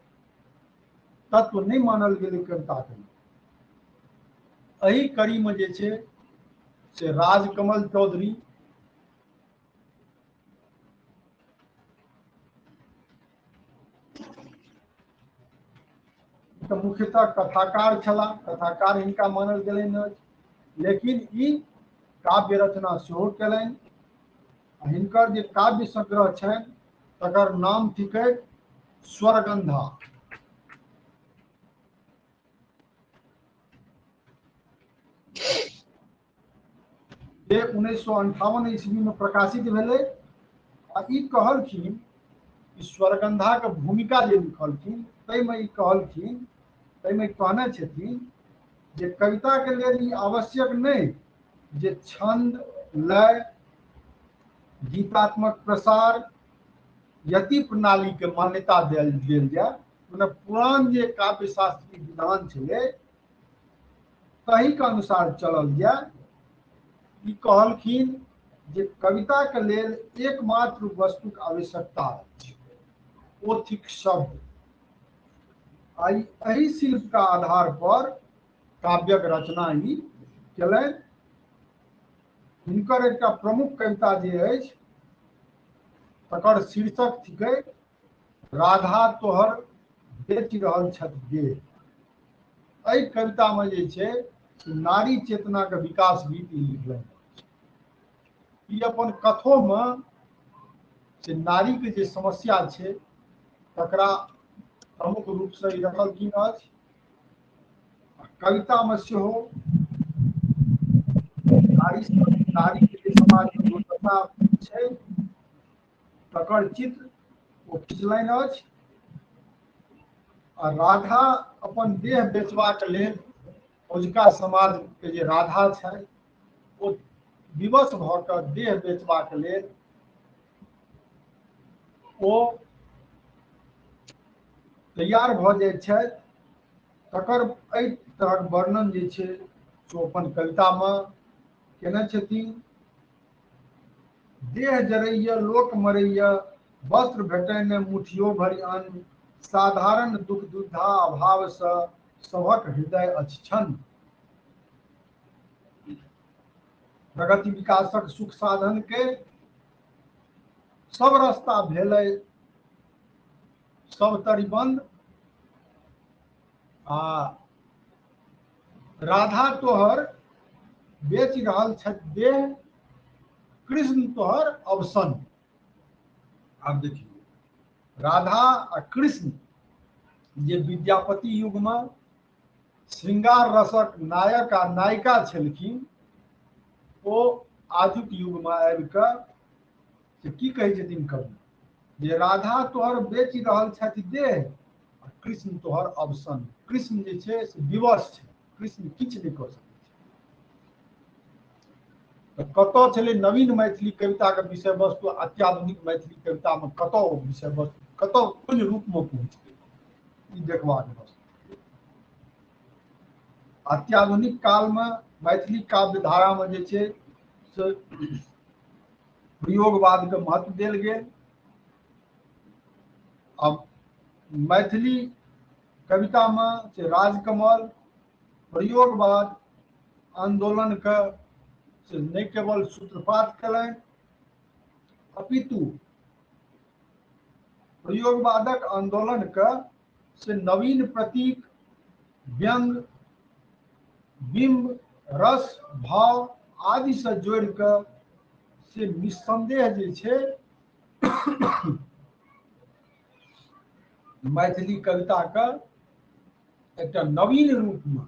तत्व नहीं मानल गेलै कविता के। एहि कड़ी में जे छै से राजकमल चौधरी तऽ मुख्यतः कथाकार छलाह, कथाकार हिनका मानल गेलनि अछि, लेकिन ई काव्य रचना सेहो केलनि। हिनकर जे काव्य संग्रह छनि तकर नाम थिकै स्वरगंधा। जे 1958 ईस्वी में प्रकाशित भेलै। आ ई कहलखिन, स्वरगंधा के भूमिका जे लिखलखिन ताहिमे ई कहलखिन, ताहिमे कहने छथिन जे कविता के लेल ई आवश्यक नहि जे छंद, लय, गीतात्मक प्रसार, यति प्रणाली के मान्यता देल जाय। मने पुरान जे काव्य शास्त्रीय विधान छलै तही के अनुसार चलल जाय। ई कहलखिन जे कविता के लेल एकमात्र वस्तुक आवश्यकता अछि, ओ थिक शब्द। आ एहि शिल्प के आधार पर काव्यक रचना ई केलनि। हिनकर एकटा प्रमुख कविता जे अछि तकर शीर्षक थिकै राधा तोहर बेच रहल छथि देह। एहि कविता में जे छै नारी चेतना के विकास गीत ई लिखलनि। ई अपन कथो में से नारी के जे समस्या छै तकरा प्रमुख रूप से ई रखलखिन अछि। कविता में सेहो नारी के जे समाज में दुर्दशा छै तकर चित्र ओ खिचलनि अछि। आ राधा अपन देह बेचबाक लेल औजका समाज के जे राधा छै ओ विवश भऽ कऽ देह बेचबाक लेल ओ तैयार भऽ जाइत छथि। तकर एहि तरहक वर्णन जे छै से ओ अपन कवितामे केने छथिन। देह जरैया लोक मरैया वस्त्र भेटै ने मुठियो भरि अन्न, साधारण दुख दुविधा अभाव सँ सभक हृदय अछि छन्न। प्रगति विकासक सुख साधन के सब रास्ता भेलै सब तरी बंद। आ राधा तोहर बेच रहल छथि देह, कृष्ण तोहर अवसन। आब देखियौ, राधा आ कृष्ण जे विद्यापति युग में श्रृंगार रसक नायक आ नायिका छलखिन, ओ आजुक युग में आबि कऽ से की कहै छथिन कवि, जे राधा तोहर बेच रहल छथि देह आ कृष्ण तोहर अवसन। कृष्ण जे छै से विवश छै, कृष्ण किछु नहि कऽ सकै छै। तऽ कतऽ छलै नवीन मैथिली कविताके विषय वस्तु, अत्याधुनिक मैथिली कवितामे कतऽ ओ विषय वस्तु कतऽ कोन रूपमे पहुँचलै, ई देखबाक वस्तु। अत्याधुनिक कालमे मैथिली काव्य धारामे जे छै से प्रयोगवादके महत्व देल गेल। अब मैथिली कवितामे से राजकमल प्रयोगवाद आंदोलनके से नहि केवल सूत्रपात कयलनि, अपितु प्रयोगवादक आंदोलनके से नवीन प्रतीक, व्यंग, बिंब, रस, भाव आदि से जोड़ि कऽ से निस्संदेह जे छै मैथिली कविता के एकटा नवीन रूप में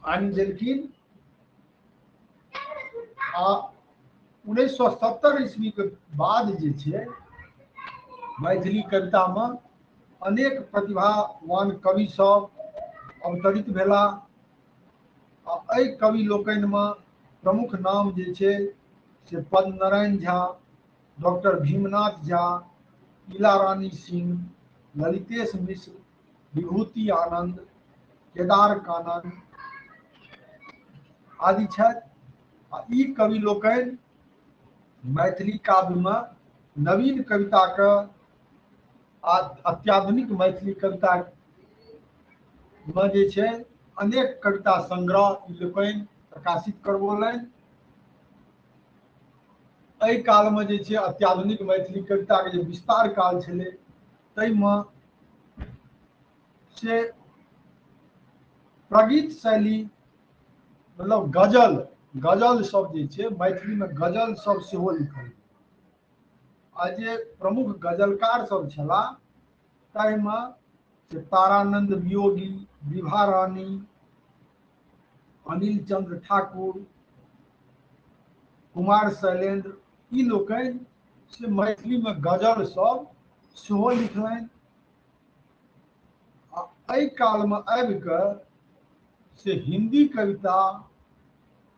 आनि देलखिन। आ 1970 ईस्वी के बाद जे छै मैथिली कविता में अनेक प्रतिभावान कवि सब अवतरित भेला। आ एहि कवि लोकनि में प्रमुख नाम जे छै से पद्मनारायण झा, डॉक्टर भीमनाथ झा, इला रानी सिंह, ललितेश मिश्र, विभूति आनंद, केदार कानन आदि छथि। आ ई कवि लोकनि मैथिली काव्यमे नवीन कविताके आ अत्याधुनिक मैथिली कविता मे जे छै अनेक कविता संग्रह ई लोकनि प्रकाशित करबौलनि। एहि कालमे जे छै अत्याधुनिक मैथिली कविताके जे विस्तार काल छलै ताहिमे से प्रगीत शैली मतलब गजल, गजल सब जे छै मैथिलीमे गजल सब सेहो लिखल। आ जे प्रमुख गजलकार सब छलाह ताहिमे से तारानंद वियोगी, विभा रानी, अनिल चंद्र ठाकुर, कुमार शैलेंद्र, ई लोकनि से मैथिलीमे गजल सब सेहो लिखलनि। आ एहि कालमे आबि कऽ से हिंदी कविता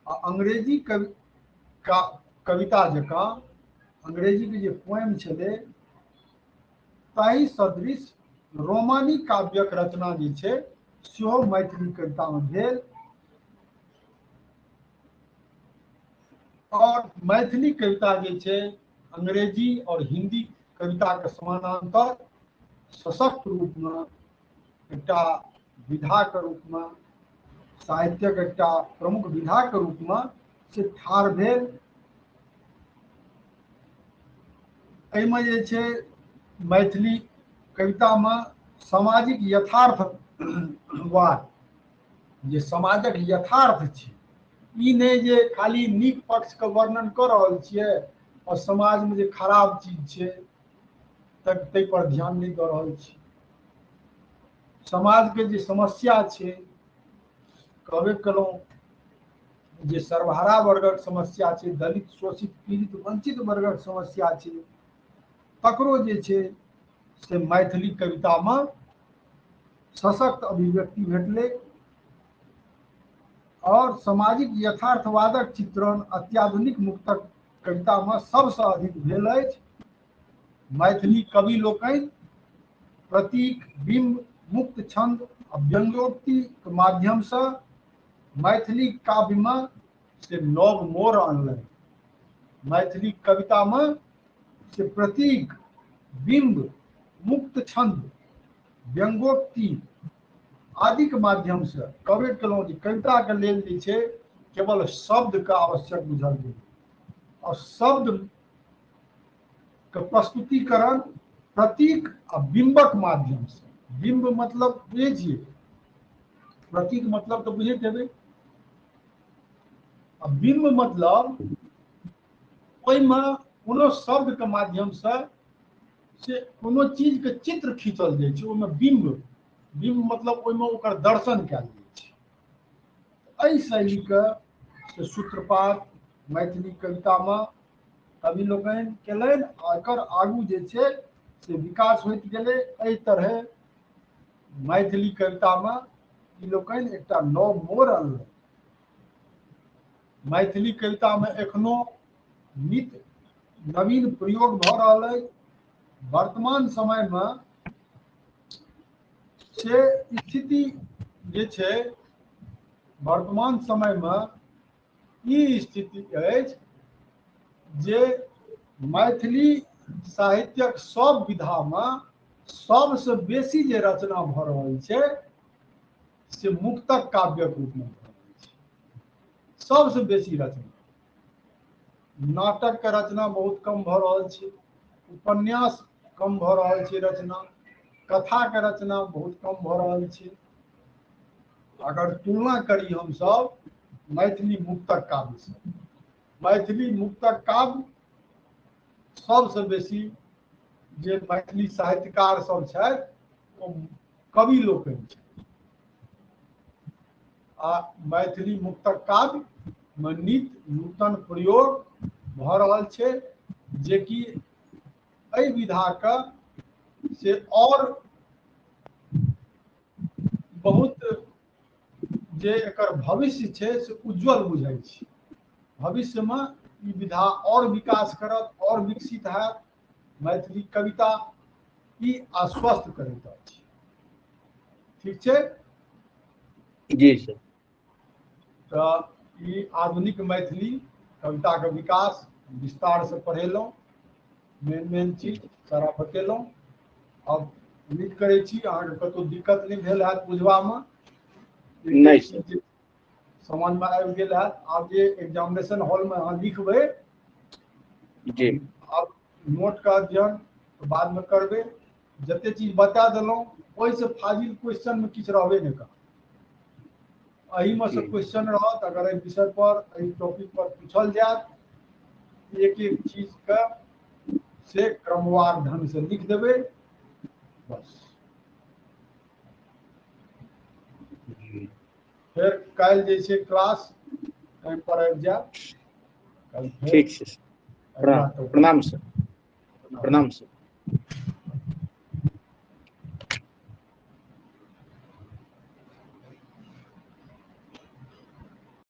आ अंग्रेजी कविता जकाँ अंग्रेजीके जे पोएम छलै ताहि सदृश रोमानी काव्यक रचना जे छै सेहो मैथिली कवितामे भेल। और मैथिली कविता जे छै अंग्रेजी और हिंदी कविताके समानांतर सशक्त रूपमे एकटा विधाके रूपमे, साहित्यक एकटा प्रमुख विधाके रूपमे से ठाढ़ भेल। एहिमे जे छै मैथिली कवितामे सामाजिक यथार्थवाद, जे समाजक यथार्थ छै, ई नहि जे खाली नीक पक्षके वर्णन कऽ रहल छियै और समाजमे जे खराब चीज छै ताहि पर ध्यान नहि दऽ रहल छी। समाजके जे समस्या छै, कहबे कयलहुँ जे सर्वहारा वर्गक समस्या छै, दलित, शोषित, पीड़ित, वंचित वर्गक समस्या छै, तकरो जे छै से मैथिली कवितामे सशक्त अभिव्यक्ति भेटलै। और सामाजिक यथार्थवादक चित्रण अत्याधुनिक मुक्तक कवितामे सबसँ अधिक भेल अछि। मैथिली कवि लोकनि प्रतीक, बिंब, मुक्त छंद आ व्यंग्योक्तिके माध्यमसँ मैथिली काव्यमे से नव मोड़ अनलनि। मैथिली कवितामे से प्रतीक बिंब, मुक्त छंद, व्यंगोक्ति आदि के माध्यम से कहबे केलहुँ जे कविता के लेल जे छै केवल शब्द के आवश्यक बुझल गेल और शब्द के प्रस्तुतिकरण प्रतीक आ बिंबक माध्यम से। बिंब मतलब बुझै छियै, प्रतीक मतलब तऽ बुझैत हेबै, आ बिंब मतलब ओहिमे कोनो शब्द के माध्यम से कोनो चीज के चित्र खींचल जाइ छै, ओहिमे बिंब, बिंब मतलब ओहिमे ओकर दर्शन कयल जाइ छै। एहि शैलीके से सूत्रपात मैथिली कवितामे कवि लोकनि केलनि आ एकर आगू जे छै से विकास होइत गेलै। एहि तरहे मैथिली कवितामे ई लोकनि एकटा नव मोड़ अनलनि। मैथिली कवितामे एखनो नित नवीन प्रयोग भऽ रहल अछि। वर्तमान समयमे से स्थिति जे छै, वर्तमान समयमे ई स्थिति अछि जे मैथिली साहित्यक सब विधामे सबसँ बेसी जे रचना भऽ रहल छै से मुक्तक काव्यक रूपमे भऽ रहल छै। सबसँ बेसी रचना, नाटकके रचना बहुत कम भऽ रहल छै, उपन्यास कम भऽ रहल छै रचना, कथाके रचना बहुत कम भऽ रहल छै। अगर तुलना करी हमसब मैथिली मुक्तक काव्यसँ, मैथिली मुक्तक काव्य सबसँ बेसी जे मैथिली साहित्यकार सब छथि ओ कवि लोकनि छथि आ मैथिली मुक्तक काव्यमे नित नूतन प्रयोग भऽ रहल छै जेकि एहि विधाके से और बहुत जे एकर भविष्य छै से उज्जवल बुझाइ छै। भविष्यमे ई विधा और विकास करत और विकसित हैत। मैथिली कविता ई आश्वस्त करैत अछि। ठीक छै जी सर। तऽ ई आधुनिक मैथिली कविताके विकास विस्तार से पढ़ेलहुँ, मेन मेन चीज सारा बतेलहुँ। अब उम्मीद करै छी अहाँके कतहु दिक्कत नहि भेल हैत बुझबामे, नहि सर, समझमे आबि गेल हैत। आब जे एग्जामिनेशन हॉलमे अहाँ लिखबै जी, आब नोटके अध्ययन बादमे करबै। जते चीज बता देलहुँ ओहिसँ फाजिल क्वेश्चनमे किछु रहबे नहि करत, एहिमे से क्वेश्चन रहत। अगर एहि विषय पर एहि टॉपिक पर पूछल जायत, एक एक चीजके से क्रमवार ढंग से लिख देबै बस। फेर काल्हि जे छै क्लास टाइम पर आबि जायब। ठीक छै, प्रणाम सर। प्रणाम सर।